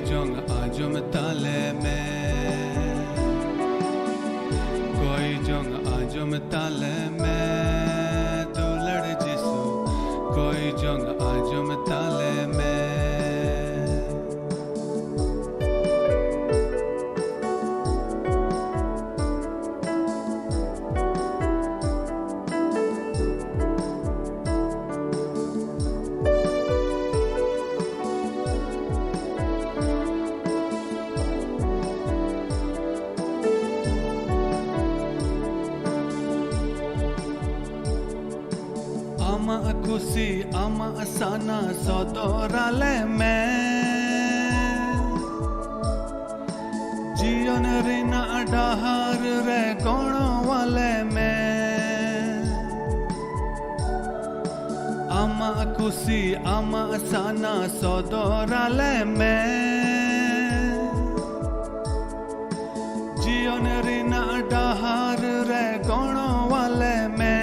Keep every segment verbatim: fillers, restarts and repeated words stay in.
ᱡᱚᱝ ᱟᱸᱡᱚᱢ ᱛᱟᱞᱮ ᱢᱮ, ᱠᱚᱭ ᱡᱚᱝ ᱟᱸᱡᱚᱢ ᱛᱟᱞᱮ ᱢᱮ, ᱫᱩᱞᱟᱹᱲ ᱡᱤᱥᱩ, ᱠᱚᱭ ᱡᱚᱝ ᱟᱸᱡᱚᱢ ᱛᱟᱞᱮ ᱢᱮ᱾ ᱟᱢᱟᱜ ᱠᱩᱥᱤ, ᱟᱢᱟᱜ ᱥᱟᱱᱟ ᱥᱚᱫᱚᱨ ᱟᱞᱮ ᱢᱮ᱾ ᱡᱤᱭᱚᱱ ᱨᱮᱱᱟᱜ ᱰᱟᱦᱟᱨ ᱨᱮ ᱜᱚᱲᱚ ᱟᱞᱮ ᱢᱮ᱾ ᱟᱢᱟᱜ ᱠᱩᱥᱤ, ᱟᱢᱟᱜ ᱥᱟᱱᱟ ᱥᱚᱫᱚᱨ ᱟᱞᱮ ᱢᱮ᱾ ᱡᱤᱭᱚᱱ ᱨᱮᱱᱟᱜ ᱰᱟᱦᱟᱨ ᱨᱮ ᱜᱚᱲᱚ ᱟᱞᱮ ᱢᱮ᱾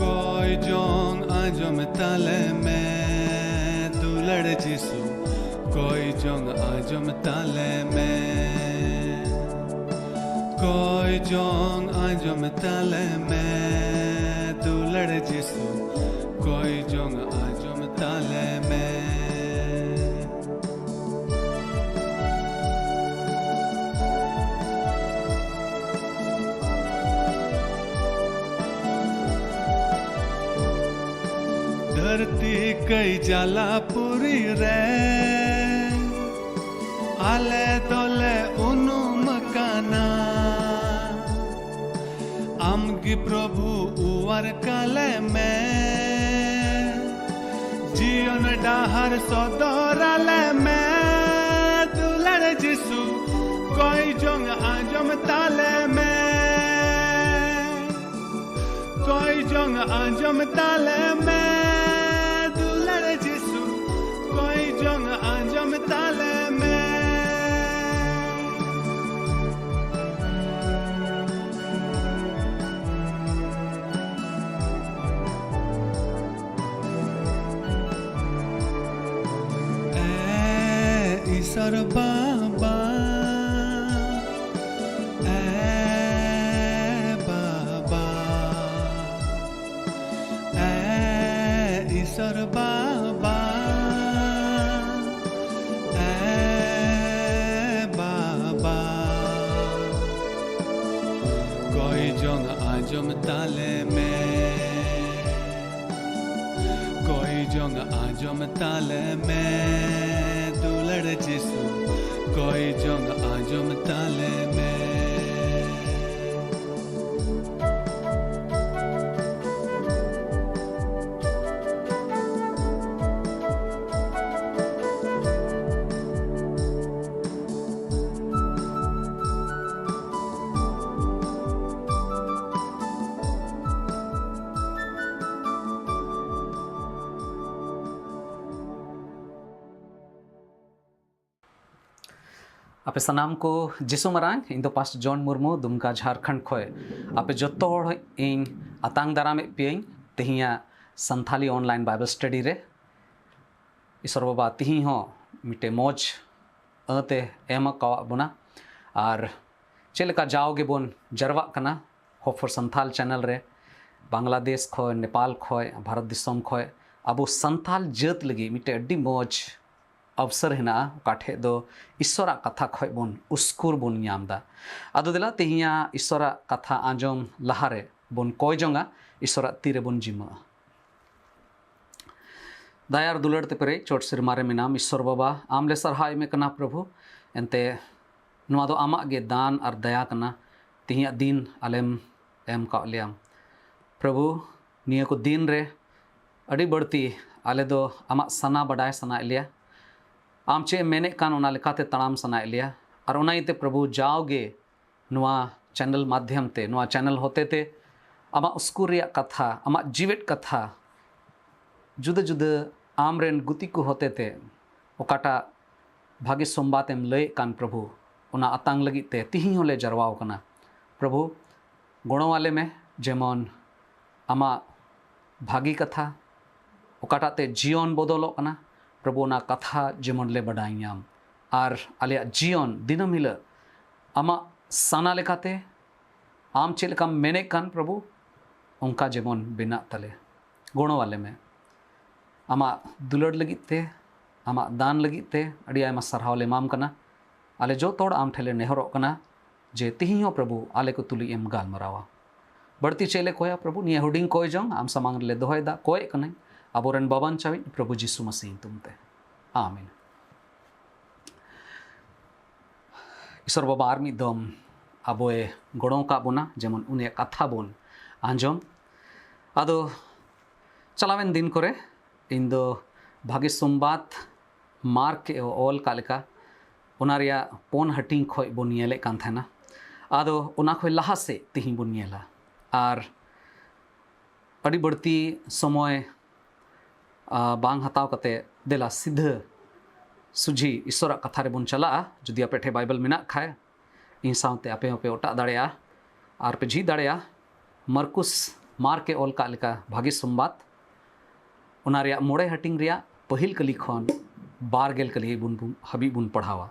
ᱠᱚᱭ ᱡᱚᱝ ᱟᱸᱡᱚᱢ ᱛᱟᱞᱮ ᱢᱮ, ᱫᱩᱞᱟᱹᱲ ᱡᱤᱥᱩ, ᱠᱚᱭ ᱡᱚᱝ ᱟᱸᱡᱚᱢ ᱛᱟᱞᱮ ᱢᱮ᱾ ᱠᱚᱭ ᱡᱚᱝ ᱟᱸᱡᱚᱢ ᱛᱟᱞᱮ ᱢᱮ, ᱫᱩᱞᱟᱹᱲ ᱡᱤᱥᱩ, ᱠᱚᱭ ᱡᱚᱝ ᱟᱸᱡᱚᱢ ᱛᱟᱞᱮ ᱢᱮ᱾ ᱫᱷᱟᱹᱨᱛᱤ ᱠᱟᱹᱭ ᱡᱟᱞᱟᱯᱩᱨᱤ ᱨᱮ ᱟᱞᱮ ᱫᱚᱞᱮ ᱩᱱᱩᱢ ᱟᱠᱟᱱᱟ᱾ ᱟᱢ ᱜᱮ ᱯᱨᱚᱵᱷᱩ ᱚᱣᱟᱨ ᱠᱟᱞᱮ ᱢᱮ᱾ ᱡᱤᱭᱚᱱ ᱰᱟᱦᱟᱨ ᱥᱚᱫᱚᱨ ᱟᱞᱮ ᱢᱮ᱾ ᱫᱩᱞᱟᱹᱲ ᱡᱤᱥᱩ, ᱠᱚᱭ ᱡᱚᱝ ᱟᱸᱡᱚᱢ ᱛᱟᱞᱮ ᱢᱮ᱾ ᱠᱚᱭ ᱡᱚᱝ ᱟᱸᱡᱚᱢ ᱛᱟᱞᱮ ᱢᱮ᱾ ᱫᱩᱞᱟᱹᱲ ᱡᱤᱥᱩ, ᱠᱚᱭ ᱡᱚᱝ ᱟᱸᱡᱚᱢ ᱛᱟᱞᱮ ᱢᱮ᱾ ᱥᱚᱨ ᱵᱟᱵᱟ, ᱮ ᱵᱟᱵᱟ, ᱮ ᱤᱥᱚᱨ ᱵᱟᱵᱟ, ᱮ ᱵᱟᱵᱟ, ᱠᱚᱭ ᱡᱚᱝ ᱟᱸᱡᱚᱢ ᱛᱟᱞᱮ ᱢᱮ᱾ ᱠᱚᱭ ᱡᱚᱝ ᱟᱸᱡᱚᱢ ᱛᱟᱞᱮ ᱢᱮ, ᱫᱩᱞᱟᱹᱲ ᱡᱤᱥᱩ, ᱠᱚᱭ ᱡᱚᱝ ᱟᱸᱡᱚᱢ ᱛᱟᱞᱮ ᱢᱮ᱾ ᱟᱯᱮ ᱥᱟᱱᱟᱢ ᱠᱚ ᱡᱤᱥᱩ ᱢᱟᱨᱟᱝ, ᱤᱧ ᱫᱚ ᱯᱟᱥᱴ ᱡᱚᱱ ᱢᱩᱨᱢᱩ, ᱫᱩᱢᱠᱟ, ᱡᱷᱟᱨᱠᱷᱚᱸᱰ ᱠᱷᱚᱱ ᱟᱯᱮ ᱡᱚᱛᱚ ᱦᱚᱲ ᱤᱧ ᱟᱛᱟᱝ ᱫᱟᱨᱟᱢᱮᱫ ᱯᱮᱭᱟᱹᱧ ᱛᱮᱦᱮᱧᱟᱜ ᱥᱟᱱᱛᱷᱟᱞᱤ ᱚᱱᱞᱟᱭᱤᱱ ᱵᱟᱭᱵᱮᱞ ᱥᱴᱟᱰᱤ ᱨᱮ᱾ ᱤᱥᱚᱨ ᱵᱟᱵᱟ ᱛᱤᱦᱤᱧ ᱦᱚᱸ ᱢᱤᱫᱴᱮᱡ ᱢᱚᱡᱽ ᱟᱹᱛᱮ ᱮᱢ ᱟᱠᱟᱣᱟᱫ ᱵᱚᱱᱟ᱾ ᱟᱨ ᱪᱮᱫ ᱞᱮᱠᱟ ᱡᱟᱣ ᱜᱮᱵᱚᱱ ᱡᱟᱨᱣᱟᱜ ᱠᱟᱱᱟ ᱦᱚᱯ ᱯᱷᱚᱨ ᱥᱟᱱᱛᱷᱟᱞ ᱪᱮᱱᱮᱞ ᱨᱮ, ᱵᱟᱝᱞᱟᱫᱮᱥ ᱠᱷᱚᱱ, ᱱᱮᱯᱟᱞ ᱠᱷᱚᱱ, ᱵᱷᱟᱨᱚᱛ ᱫᱤᱥᱚᱢ ᱠᱷᱚᱱ, ᱟᱵᱚ ᱥᱟᱱᱛᱷᱟᱞ ᱡᱟᱹᱛ ᱞᱟᱹᱜᱤᱫ ᱢᱤᱫᱴᱮᱡ ᱟᱹᱰᱤ ᱢᱚᱡᱽ ᱚᱯᱥᱚᱨ ᱦᱮᱱᱟᱜᱼᱟ, ᱚᱠᱟ ᱴᱷᱮᱡ ᱫᱚ ᱤᱥᱚᱨᱟᱜ ᱠᱟᱛᱷᱟ ᱠᱷᱚᱡ ᱵᱚᱱ ᱩᱥᱠᱩᱨ ᱵᱚᱱ ᱧᱟᱢ ᱮᱫᱟ᱾ ᱟᱫᱚ ᱫᱮᱞᱟ ᱛᱮᱦᱮᱧᱟᱜ ᱤᱥᱚᱨᱟᱜ ᱠᱟᱛᱷᱟ ᱟᱸᱡᱚᱢ ᱞᱟᱦᱟᱨᱮ ᱵᱚᱱ ᱠᱚᱭ ᱡᱚᱝᱟ, ᱤᱥᱚᱨᱟᱜ ᱛᱤ ᱨᱮᱵᱚᱱ ᱡᱤᱢᱟᱹᱜᱼᱟ᱾ ᱫᱟᱭᱟ ᱟᱨ ᱫᱩᱞᱟᱹᱲ ᱛᱮ ᱯᱮᱨᱮᱡ ᱪᱚᱴ ᱥᱮᱨᱢᱟ ᱨᱮ ᱢᱮᱱᱟᱢ ᱤᱥᱚᱨ ᱵᱟᱵᱟ, ᱟᱢ ᱞᱮ ᱥᱟᱨᱦᱟᱣ ᱮᱢᱮ ᱠᱟᱱᱟ ᱯᱨᱚᱵᱷᱩ᱾ ᱮᱱᱛᱮ ᱱᱚᱣᱟ ᱫᱚ ᱟᱢᱟᱜ ᱜᱮ ᱫᱟᱱ ᱟᱨ ᱫᱟᱭᱟ ᱠᱟᱱᱟ᱾ ᱛᱮᱦᱮᱧᱟᱜ ᱫᱤᱱ ᱟᱞᱮᱢ ᱮᱢ ᱠᱟᱜ ᱞᱮᱭᱟ ᱯᱨᱚᱵᱷᱩ᱾ ᱱᱤᱭᱟᱹ ᱠᱚ ᱫᱤᱱ ᱨᱮ ᱟᱹᱰᱤ ᱵᱟᱹᱲᱛᱤ ᱟᱞᱮ ᱫᱚ ᱟᱢᱟᱜ ᱥᱟᱱᱟ ᱵᱟᱰᱟᱭ ᱥᱟᱱᱟᱭᱮᱫ ᱞᱮᱭᱟ᱾ ᱟᱢ ᱪᱮᱫ ᱮᱢ ᱢᱮᱱᱮᱫ ᱠᱟᱱ, ᱚᱱᱟ ᱞᱮᱠᱟᱛᱮ ᱛᱟᱲᱟᱢ ᱥᱟᱱᱟᱭᱮᱫ ᱞᱮᱭᱟ᱾ ᱟᱨ ᱚᱱᱟ ᱤᱭᱟᱹᱛᱮ ᱯᱨᱚᱵᱷᱩ, ᱡᱟᱣᱜᱮ ᱱᱚᱣᱟ ᱪᱮᱱᱮᱞ ᱢᱟᱫᱽᱫᱷᱚᱢ ᱛᱮ, ᱱᱚᱣᱟ ᱪᱮᱱᱮᱞ ᱦᱚᱛᱮ ᱛᱮ ᱟᱢᱟᱜ ᱩᱥᱠᱩᱨ ᱨᱮᱭᱟᱜ ᱠᱟᱛᱷᱟ, ᱟᱢᱟᱜ ᱡᱤᱣᱮᱫ ᱠᱟᱛᱷᱟ, ᱡᱩᱫᱟᱹ ᱡᱩᱫᱟᱹ ᱟᱢᱨᱮᱱ ᱜᱩᱛᱤ ᱠᱚ ᱦᱚᱛᱮ ᱛᱮ ᱚᱠᱟᱴᱟᱜ ᱵᱷᱟᱜᱮ ᱥᱚᱢᱵᱟᱫ ᱮᱢ ᱞᱟᱹᱭᱮᱫ ᱠᱟᱱ ᱯᱨᱚᱵᱷᱩ, ᱚᱱᱟ ᱟᱛᱟᱝ ᱞᱟᱹᱜᱤᱫ ᱛᱮ ᱛᱤᱦᱤᱧ ᱦᱚᱸᱞᱮ ᱡᱟᱨᱣᱟ ᱟᱠᱟᱱᱟ᱾ ᱯᱨᱚᱵᱷᱩ, ᱜᱚᱲᱚ ᱟᱞᱮ ᱢᱮ, ᱡᱮᱢᱚᱱ ᱟᱢᱟᱜ ᱵᱷᱟᱹᱜᱤ ᱠᱟᱛᱷᱟ, ᱚᱠᱟᱴᱟᱜ ᱛᱮ ᱡᱤᱭᱚᱱ ᱵᱚᱫᱚᱞᱚᱜ ᱠᱟᱱᱟ, ᱯᱨᱚᱵᱷᱩ, ᱚᱱᱟ ᱠᱟᱛᱷᱟ ᱡᱮᱢᱚᱱ ᱞᱮ ᱵᱟᱰᱟᱭ ᱧᱟᱢ᱾ ᱟᱨ ᱟᱞᱮᱭᱟᱜ ᱡᱤᱭᱚᱱ ᱫᱤᱱᱟᱹᱢ ᱦᱤᱞᱳᱜ ᱟᱢᱟᱜ ᱥᱟᱱᱟ ᱞᱮᱠᱟᱛᱮ, ᱟᱢ ᱪᱮᱫ ᱞᱮᱠᱟᱢ ᱢᱮᱱᱮᱫ ᱠᱟᱱ ᱯᱨᱚᱵᱷᱩ, ᱚᱱᱠᱟ ᱡᱮᱢᱚᱱ ᱵᱮᱱᱟᱜ ᱛᱟᱞᱮ᱾ ᱜᱚᱲᱚ ᱟᱞᱮ ᱢᱮ᱾ ᱟᱢᱟᱜ ᱫᱩᱞᱟᱹᱲ ᱞᱟᱹᱜᱤᱫ ᱛᱮ, ᱟᱢᱟᱜ ᱫᱟᱱ ᱞᱟᱹᱜᱤᱫ ᱛᱮ ᱟᱹᱰᱤ ᱟᱭᱢᱟ ᱥᱟᱨᱦᱟᱣ ᱞᱮ ᱮᱢᱟᱢ ᱠᱟᱱᱟ᱾ ᱟᱞᱮ ᱡᱚᱛᱚ ᱦᱚᱲ ᱟᱢ ᱴᱷᱮᱱ ᱞᱮ ᱱᱮᱦᱚᱨᱚᱜ ᱠᱟᱱᱟ ᱡᱮ ᱛᱤᱦᱤᱧ ᱦᱚᱸ ᱯᱨᱚᱵᱷᱩ ᱟᱞᱮ ᱠᱚ ᱛᱩᱞᱩᱡ ᱮᱢ ᱜᱟᱞᱢᱟᱨᱟᱣᱟ᱾ ᱵᱟᱹᱲᱛᱤ ᱪᱮᱫ ᱞᱮ ᱠᱚᱭᱟ ᱯᱨᱚᱵᱷᱩ, ᱱᱤᱭᱟᱹ ᱦᱩᱰᱤᱧ ᱠᱚᱭ ᱡᱚᱝ ᱟᱢ ᱥᱟᱢᱟᱝ ᱨᱮᱞᱮ ᱫᱚᱦᱚᱭᱮᱫᱟ, ᱠᱚᱭᱮᱫ ᱠᱟᱹᱱᱟᱹᱧ ᱟᱵᱚᱨᱮᱱ ᱵᱟᱵᱟᱱ ᱪᱟᱣᱤᱡ ᱯᱨᱚᱵᱷᱩ ᱡᱤᱥᱩ ᱢᱟᱹᱥᱤ ᱧᱩᱛᱩᱢ ᱛᱮ, ᱟᱢᱮᱱ᱾ ᱤᱥᱚᱨ ᱵᱟᱵᱟ ᱟᱨ ᱢᱤᱫ ᱫᱚᱢ ᱟᱵᱚᱭ ᱜᱚᱲᱚ ᱟᱠᱟᱫ ᱵᱚᱱᱟ, ᱡᱮᱢᱚᱱ ᱩᱱᱤᱭᱟᱜ ᱠᱟᱛᱷᱟ ᱵᱚᱱ ᱟᱸᱡᱚᱢ᱾ ᱟᱫᱚ ᱪᱟᱞᱟᱣᱮᱱ ᱫᱤᱱ ᱠᱚᱨᱮ ᱤᱧ ᱫᱚ ᱵᱷᱟᱜᱮ ᱥᱚᱢᱵᱟᱫ ᱢᱟᱨᱠ ᱮ ᱚᱞ ᱠᱟᱜ ᱞᱮᱠᱟ, ᱚᱱᱟ ᱨᱮᱭᱟᱜ ᱯᱩᱱ ᱦᱟᱹᱴᱤᱧ ᱠᱷᱚᱡ ᱵᱚᱱ ᱧᱮᱞᱮᱫ ᱠᱟᱱ ᱛᱟᱦᱮᱱᱟ᱾ ᱟᱫᱚ ᱚᱱᱟ ᱠᱷᱚᱡ ᱞᱟᱦᱟ ᱥᱮᱫ ᱛᱤᱦᱤᱧ ᱵᱚᱱ ᱧᱮᱞᱟ᱾ ᱟᱨ ᱟᱹᱰᱤ ᱵᱟᱹᱲᱛᱤ ᱥᱚᱢᱚᱭ, ᱟ, ᱵᱟᱝ ᱦᱟᱛᱟᱣ ᱠᱟᱛᱮ, ᱫᱮᱞᱟ ᱥᱤᱫᱷᱟᱹ ᱥᱩᱡᱷᱤ ᱤᱥᱚᱨᱟᱜ ᱠᱟᱛᱷᱟ ᱨᱮᱵᱚᱱ ᱪᱟᱞᱟᱜᱼᱟ᱾ ᱡᱩᱫᱤ ᱟᱯᱮ ᱴᱷᱮᱱ ᱵᱟᱭᱵᱮᱞ ᱢᱮᱱᱟᱜ ᱠᱷᱟᱡ, ᱤᱧ ᱥᱟᱶᱛᱮ ᱟᱯᱮ ᱦᱚᱸᱯᱮ ᱚᱴᱟᱜ ᱫᱟᱲᱮᱭᱟᱜᱼᱟ ᱟᱨ ᱯᱮ ᱡᱷᱤᱡ ᱫᱟᱲᱮᱭᱟᱜᱼᱟ᱾ ᱢᱟᱨᱠᱩᱥ, ᱢᱟᱨᱠ ᱮ ᱚᱞ ᱠᱟᱜ ᱞᱮᱠᱟ ᱵᱷᱟᱹᱜᱤ ᱥᱚᱢᱵᱟᱫ, ᱚᱱᱟ ᱨᱮᱭᱟᱜ ᱢᱚᱬᱮ ᱦᱟᱹᱴᱤᱧ ᱨᱮᱭᱟᱜ ᱯᱟᱹᱦᱤᱞ ᱠᱟᱹᱞᱤ ᱠᱷᱚᱱ ᱵᱟᱨ ᱜᱮᱞ ᱠᱟᱹᱞᱤ ᱵᱚᱱ, ᱵᱚᱱ, ᱦᱟᱹᱵᱤᱡ ᱵᱚᱱ ᱯᱟᱲᱦᱟᱣᱟ᱾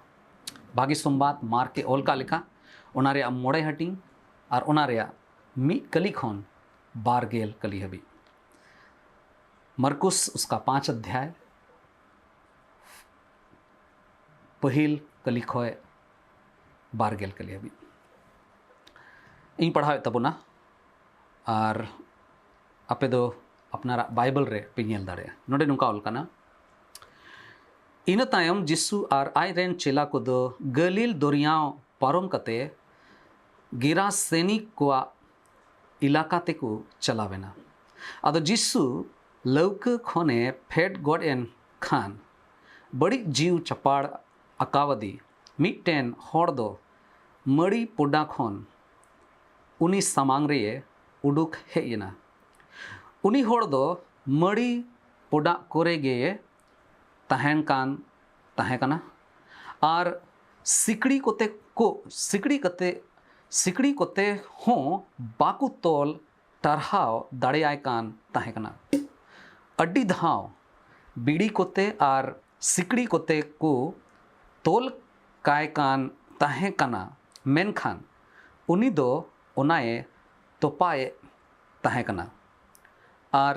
ᱵᱷᱟᱹᱜᱤ ᱥᱚᱢᱵᱟᱫ ᱢᱟᱨᱠ ᱮ ᱚᱞ ᱠᱟᱜ ᱞᱮᱠᱟ, ᱚᱱᱟ ᱨᱮᱭᱟᱜ ᱢᱚᱬᱮ ᱦᱟᱹᱴᱤᱧ ᱟᱨ ᱚᱱᱟ ᱨᱮᱭᱟᱜ ᱢᱤᱫ ᱠᱟᱹᱞᱤ ᱠᱷᱚᱱ ᱵᱟᱨ ᱜᱮᱞ ᱠᱟᱹᱞᱤ ᱦᱟᱹᱵᱤᱡ᱾ ᱢᱟᱨᱠᱩᱥ, ᱩᱥᱠᱟ ᱯᱟᱸᱪ ᱚᱫᱷᱭᱟᱭ, ᱯᱟᱹᱦᱤᱞ ᱠᱟᱹᱞᱤ ᱠᱷᱚᱡ ᱵᱟᱨ ᱜᱮᱞ ᱠᱟᱹᱞᱤ ᱦᱟᱹᱵᱤᱡ ᱤᱧ ᱯᱟᱲᱦᱟᱣᱮᱫ ᱛᱟᱵᱚᱱᱟ, ᱟᱨ ᱟᱯᱮ ᱫᱚ ᱟᱯᱱᱟᱨᱟᱜ ᱵᱟᱭᱵᱮᱞ ᱨᱮ ᱯᱮ ᱧᱮᱞ ᱫᱟᱲᱮᱭᱟᱜᱼᱟ᱾ ᱱᱚᱰᱮ ᱱᱚᱝᱠᱟ ᱚᱞ ᱠᱟᱱᱟ, ᱤᱱᱟᱹ ᱛᱟᱭᱚᱢ ᱡᱤᱥᱩ ᱟᱨ ᱟᱡ ᱨᱮᱱ ᱪᱮᱞᱟ ᱠᱚᱫᱚ ᱜᱟᱹᱞᱤᱞ ᱫᱚᱨᱭᱟᱣ ᱯᱟᱨᱚᱢ ᱠᱟᱛᱮ ᱜᱮᱨᱟᱥᱮᱱᱤ ᱠᱚᱣᱟᱜ ᱮᱞᱟᱠᱟ ᱛᱮᱠᱚ ᱪᱟᱞᱟᱣ ᱮᱱᱟ᱾ ᱟᱫᱚ ᱡᱤᱥᱩ ᱞᱟᱹᱣᱠᱟᱹ ᱠᱷᱚᱱᱮ ᱯᱷᱮᱰ ᱜᱚᱫ ᱮᱱ ᱠᱷᱟᱱ, ᱵᱟᱹᱲᱤᱡ ᱡᱤᱣᱤ ᱪᱟᱯᱟᱲ ᱟᱠᱟᱣᱟᱫᱤ ᱢᱤᱫᱴᱮᱱ ᱦᱚᱲ ᱫᱚ ᱢᱟᱹᱲᱤ ᱯᱚᱰᱟ ᱠᱷᱚᱱ ᱩᱱᱤ ᱥᱟᱢᱟᱝ ᱨᱮᱭᱮ ᱩᱰᱩᱠ ᱦᱮᱡ ᱮᱱᱟ᱾ ᱩᱱᱤ ᱦᱚᱲ ᱫᱚ ᱢᱟᱹᱲᱤ ᱯᱚᱰᱟ ᱠᱚᱨᱮ ᱜᱮ ᱛᱟᱦᱮᱱ ᱠᱟᱱ ᱛᱟᱦᱮᱸ ᱠᱟᱱᱟ ᱟᱨ ᱥᱤᱠᱲᱤ ᱠᱚᱛᱮ ᱠᱚ, ᱥᱤᱠᱲᱤ ᱠᱟᱛᱮ, ᱥᱤᱠᱲᱤ ᱠᱚᱛᱮ ᱦᱚᱸ ᱵᱟᱠᱚ ᱛᱚᱞ ᱴᱟᱨᱦᱟᱣ ᱫᱟᱲᱮᱭᱟᱭ ᱠᱟᱱ ᱛᱟᱦᱮᱸ ᱠᱟᱱᱟ᱾ ᱟᱹᱰᱤ ᱫᱷᱟᱣ ᱵᱤᱲᱤ ᱠᱚᱛᱮ ᱟᱨ ᱥᱤᱠᱲᱤ ᱠᱚᱛᱮ ᱠᱚ ᱛᱚᱞ ᱠᱟᱭ ᱠᱟᱱ ᱛᱟᱦᱮᱸ ᱠᱟᱱᱟ, ᱢᱮᱱᱠᱷᱟᱱ ᱩᱱᱤ ᱫᱚ ᱚᱱᱟᱭᱮ ᱛᱚᱯᱟᱭᱮᱫ ᱛᱟᱦᱮᱸ ᱠᱟᱱᱟ ᱟᱨ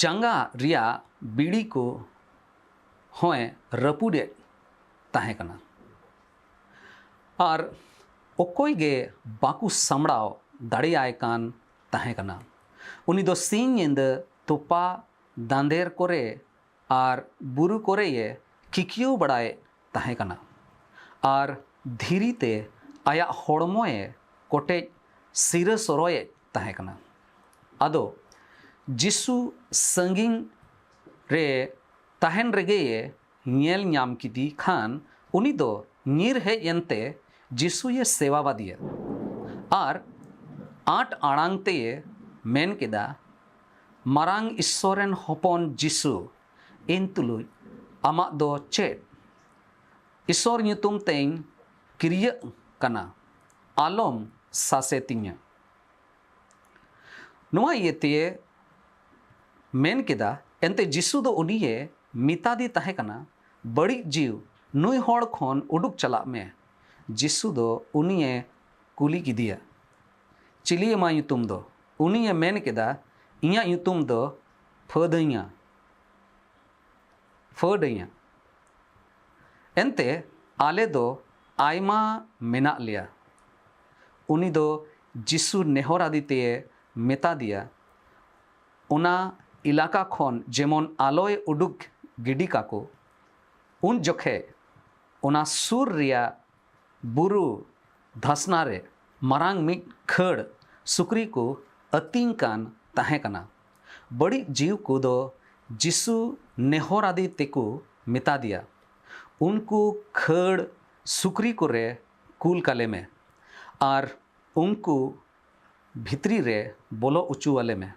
ᱡᱟᱸᱜᱟ ᱨᱮᱭᱟᱜ ᱵᱤᱲᱤ ᱠᱚ ᱦᱚᱸᱭ ᱨᱟᱹᱯᱩᱫᱮᱫ ᱛᱟᱦᱮᱸ ᱠᱟᱱᱟ᱾ ᱟᱨ ᱚᱠᱚᱭ ᱜᱮ ᱵᱟᱠᱚ ᱥᱟᱢᱲᱟᱣ ᱫᱟᱲᱮᱭᱟᱭ ᱠᱟᱱ ᱛᱟᱦᱮᱸ ᱠᱟᱱᱟ᱾ ᱩᱱᱤ ᱫᱚ ᱥᱤᱧ ᱧᱤᱫᱟᱹ ᱛᱚᱯᱟ ᱫᱟᱸᱫᱮᱨ ᱠᱚᱨᱮ ᱟᱨ ᱵᱩᱨᱩ ᱠᱚᱨᱮᱭᱮ ᱠᱤᱠᱤᱭᱟᱹᱣ ᱵᱟᱲᱟᱭᱮᱫ ᱛᱟᱦᱮᱸ ᱠᱟᱱᱟ ᱟᱨ ᱫᱷᱤᱨᱤ ᱛᱮ ᱟᱭᱟᱜ ᱦᱚᱲᱢᱚᱭᱮ ᱠᱚᱴᱮᱡ ᱥᱤᱨᱟᱹ ᱥᱚᱨᱚᱭᱮᱫ ᱛᱟᱦᱮᱸ ᱠᱟᱱᱟ᱾ ᱟᱫᱚ ᱡᱤᱥᱩ ᱥᱟᱺᱜᱤᱧ ᱨᱮ ᱛᱟᱦᱮᱱ ᱨᱮᱜᱮᱭᱮ ᱧᱮᱞ ᱧᱟᱢ ᱠᱮᱫᱮ ᱠᱷᱟᱱ, ᱩᱱᱤ ᱫᱚ ᱧᱤᱨ ᱦᱮᱡ ᱮᱱᱛᱮ ᱡᱤᱥᱩᱭᱮ ᱥᱮᱵᱟ ᱟᱫᱮᱭᱟ ᱟᱨ ᱟᱸᱴ ᱟᱲᱟᱝ ᱛᱮᱭᱮ ᱢᱮᱱ ᱠᱮᱫᱟ, "ᱢᱟᱨᱟᱝ ᱤᱥᱥᱚᱨ ᱨᱮᱱ ᱦᱚᱯᱚᱱ ᱡᱤᱥᱩ, ᱤᱧ ᱛᱩᱞᱩᱡ ᱟᱢᱟᱜ ᱫᱚ ᱪᱮᱫ? ᱤᱥᱥᱚᱨ ᱧᱩᱛᱩᱢ ᱛᱮᱧ ᱠᱤᱨᱭᱟᱹᱜ ᱠᱟᱱᱟ, ᱟᱞᱚᱢ ᱥᱟᱥᱮᱛᱤᱧᱟ᱾" ᱱᱚᱣᱟ ᱤᱭᱟᱹᱛᱮ ᱢᱮᱱ ᱠᱮᱫᱟ, ᱮᱱᱛᱮ ᱡᱤᱥᱩ ᱫᱚ ᱩᱱᱤᱭᱮ ᱢᱮᱛᱟᱫᱮ ᱛᱟᱦᱮᱸ ᱠᱟᱱᱟ, "ᱵᱟᱹᱲᱤᱡ ᱡᱤᱣ, ᱱᱩᱭ ᱦᱚᱲ ᱠᱷᱚᱱ ᱩᱰᱩᱠ ᱪᱟᱞᱟᱜ ᱢᱮ᱾" ᱡᱤᱥᱩ ᱫᱚ ᱩᱱᱤᱭᱮ ᱠᱩᱞᱤ ᱠᱮᱫᱮᱭᱟ, "ᱪᱤᱞᱤ ᱟᱢᱟᱜ ᱧᱩᱛᱩᱢ ᱫᱚ?" ᱩᱱᱤᱭᱮ ᱢᱮᱱ ᱠᱮᱫᱟ, "ᱤᱧᱟᱹᱜ ᱧᱩᱛᱩᱢ ᱫᱚ ᱯᱷᱟᱹᱫᱟᱹᱧᱟ, ᱯᱷᱟᱹᱫᱟᱹᱧᱟ᱾" ᱮᱱᱛᱮ ᱟᱞᱮ ᱫᱚ ᱟᱭᱢᱟ ᱢᱮᱱᱟᱜ ᱞᱮᱭᱟ᱾ ᱩᱱᱤ ᱫᱚ ᱡᱤᱥᱩ ᱱᱮᱦᱚᱨ ᱟᱫᱮ ᱛᱮᱭᱮ ᱢᱮᱛᱟ ᱫᱮᱭᱟ, ᱚᱱᱟ ᱮᱞᱟᱠᱟ ᱠᱷᱚᱱ ᱡᱮᱢᱚᱱ ᱟᱞᱚᱭ ᱩᱰᱩᱠ ᱜᱤᱰᱤ ᱠᱟᱠᱚ᱾ ᱩᱱ ᱡᱚᱠᱷᱮᱡ ᱚᱱᱟ ᱥᱩᱨ ᱨᱮᱭᱟᱜ ᱵᱩᱨᱩ ᱫᱷᱟᱥᱱᱟ ᱨᱮ ᱢᱟᱨᱟᱝ ᱢᱤᱫ ᱠᱷᱟᱹᱲ ᱥᱩᱠᱨᱤ ᱠᱚ ᱟᱹᱛᱤᱧ ᱠᱟᱱ ᱛᱟᱦᱮᱸ ᱠᱟᱱᱟ᱾ ᱵᱟᱹᱲᱤᱡ ᱡᱤᱣ ᱠᱚᱫᱚ ᱡᱤᱥᱩ ᱱᱮᱦᱚᱨ ᱟᱫᱮ ᱛᱮᱠᱚ ᱢᱮᱛᱟ ᱫᱮᱭᱟ, "ᱩᱱᱠᱩ ᱠᱷᱟᱹᱲ ᱥᱩᱠᱨᱤ ᱠᱚᱨᱮ ᱠᱩᱞ ᱠᱟᱞᱮ ᱢᱮ ᱟᱨ ᱩᱱᱠᱩ ᱵᱷᱤᱛᱨᱤ ᱨᱮ ᱵᱚᱞᱚ ᱚᱪᱚ ᱟᱞᱮ ᱢᱮ᱾"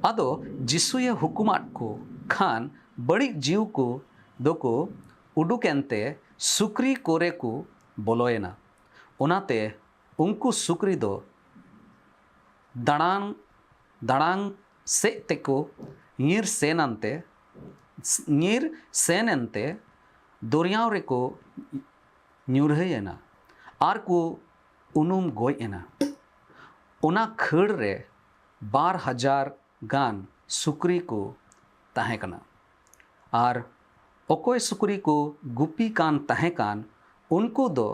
ᱟᱫᱚ ᱡᱤᱥᱩᱭᱮ ᱦᱩᱠᱩᱢᱟᱫ ᱠᱚ ᱠᱷᱟᱱ, ᱵᱟᱹᱲᱤᱡ ᱡᱤᱣ ᱠᱚ ᱫᱚᱠᱚ ᱩᱰᱩᱠ ᱮᱱᱛᱮ ᱥᱩᱠᱨᱤ ᱠᱚᱨᱮ ᱠᱚ ᱵᱚᱞᱚᱭᱮᱱᱟ᱾ ᱚᱱᱟᱛᱮ ᱩᱱᱠᱩ ᱥᱩᱠᱨᱤ ᱫᱚ ᱫᱟᱬᱟᱱ, ᱫᱟᱬᱟᱱ ᱥᱮᱫ ᱛᱮᱠᱚ ᱧᱤᱨ ᱥᱮᱱ ᱟᱱᱛᱮ, ᱧᱤᱨ ᱥᱮᱱ ᱮᱱᱛᱮ ᱫᱚᱨᱭᱟᱣ ᱨᱮᱠᱚ ᱧᱩᱨᱦᱟᱹᱭᱮᱱᱟ ᱟᱨ ᱠᱚ ᱩᱱᱩᱢ ᱜᱚᱡ ᱮᱱᱟ᱾ ᱚᱱᱟ ᱠᱷᱟᱹᱲ ᱨᱮ ᱵᱟᱨ ᱦᱟᱡᱟᱨ ᱜᱟᱱ ᱥᱩᱠᱨᱤ ᱠᱚ ᱛᱟᱦᱮᱸ ᱠᱟᱱᱟ᱾ ᱟᱨ ᱚᱠᱚᱭ ᱥᱩᱠᱨᱤ ᱠᱚ ᱜᱩᱯᱤ ᱠᱟᱱ ᱛᱟᱦᱮᱸ ᱠᱟᱱ, ᱩᱱᱠᱩ ᱫᱚ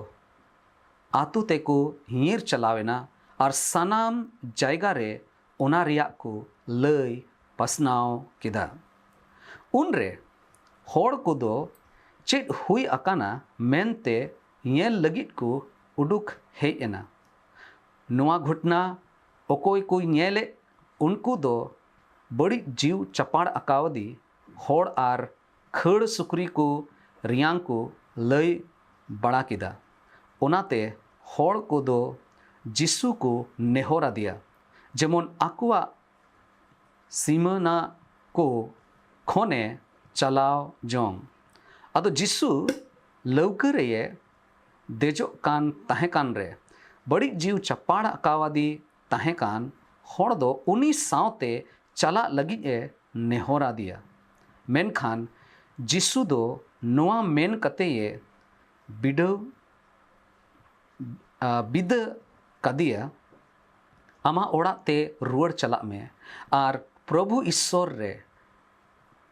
ᱟᱛᱳ ᱛᱮᱠᱚ ᱧᱤᱨ ᱪᱟᱞᱟᱣ ᱮᱱᱟ ᱟᱨ ᱥᱟᱱᱟᱢ ᱡᱟᱭᱜᱟ ᱨᱮ ᱚᱱᱟ ᱨᱮᱭᱟᱜ ᱠᱚ ᱞᱟᱹᱭ ᱯᱟᱥᱱᱟᱣ ᱠᱮᱫᱟ᱾ ᱩᱱᱨᱮ ᱦᱚᱲ ᱠᱚᱫᱚ ᱪᱮᱫ ᱦᱩᱭ ᱟᱠᱟᱱᱟ ᱢᱮᱱᱛᱮ ᱧᱮᱞ ᱞᱟᱹᱜᱤᱫ ᱠᱚ ᱩᱰᱩᱠ ᱦᱮᱡ ᱮᱱᱟ᱾ ᱱᱚᱣᱟ ᱜᱷᱚᱴᱱᱟ ᱚᱠᱚᱭ ᱠᱚ ᱧᱮᱞᱮᱫ, ᱩᱱᱠᱩ ᱫᱚ ᱵᱟᱹᱲᱤᱡ ᱡᱤᱣ ᱪᱟᱯᱟᱲ ᱟᱠᱟᱣᱫᱤ ᱦᱚᱲ ᱟᱨ ᱠᱷᱟᱹᱲ ᱥᱩᱠᱨᱤ ᱠᱚ ᱨᱮᱭᱟᱝ ᱠᱚ ᱞᱟᱹᱭ ᱵᱟᱲᱟ ᱠᱮᱫᱟ᱾ ᱚᱱᱟᱛᱮ ᱦᱚᱲ ᱠᱚᱫᱚ ᱡᱤᱥᱩ ᱠᱚ ᱱᱮᱦᱚᱨ ᱟᱫᱮᱭᱟ, ᱡᱮᱢᱚᱱ ᱟᱠᱚᱣᱟᱜ ᱥᱤᱢᱟᱹᱱᱟ ᱠᱚ ᱠᱷᱚᱱᱮ ᱪᱟᱞᱟᱣ ᱡᱚᱝ᱾ ᱟᱫᱚ ᱡᱤᱥᱩ ᱞᱟᱹᱣᱠᱟᱹ ᱨᱮᱭᱮ ᱫᱮᱡᱚᱜ ᱠᱟᱱ ᱛᱟᱦᱮᱸ ᱠᱟᱱ ᱨᱮ, ᱵᱟᱹᱲᱤᱡ ᱡᱤᱣ ᱪᱟᱯᱟᱲ ᱟᱠᱟᱣᱟᱫᱤ ᱛᱟᱦᱮᱸ ᱠᱟᱱ ᱦᱚᱲ ᱫᱚ ᱩᱱᱤ ᱥᱟᱶᱛᱮ ᱪᱟᱞᱟᱜ ᱞᱟᱹᱜᱤᱫ ᱮ ᱱᱮᱦᱚᱨ ᱟᱫᱮᱭᱟ᱾ ᱢᱮᱱᱠᱷᱟᱱ ᱡᱤᱥᱩ ᱫᱚ ᱱᱚᱣᱟ ᱢᱮᱱ ᱠᱟᱛᱮ ᱮ ᱵᱤᱰᱟᱹᱣ, ᱟ, ᱵᱤᱫᱟᱹ ᱠᱟᱫᱮᱭᱟ, "ᱟᱢᱟᱜ ᱚᱲᱟᱜ ᱛᱮ ᱨᱩᱣᱟᱹᱲ ᱪᱟᱞᱟᱜ ᱢᱮ ᱟᱨ ᱯᱨᱚᱵᱷᱩ ᱤᱥᱥᱚᱨ ᱨᱮ,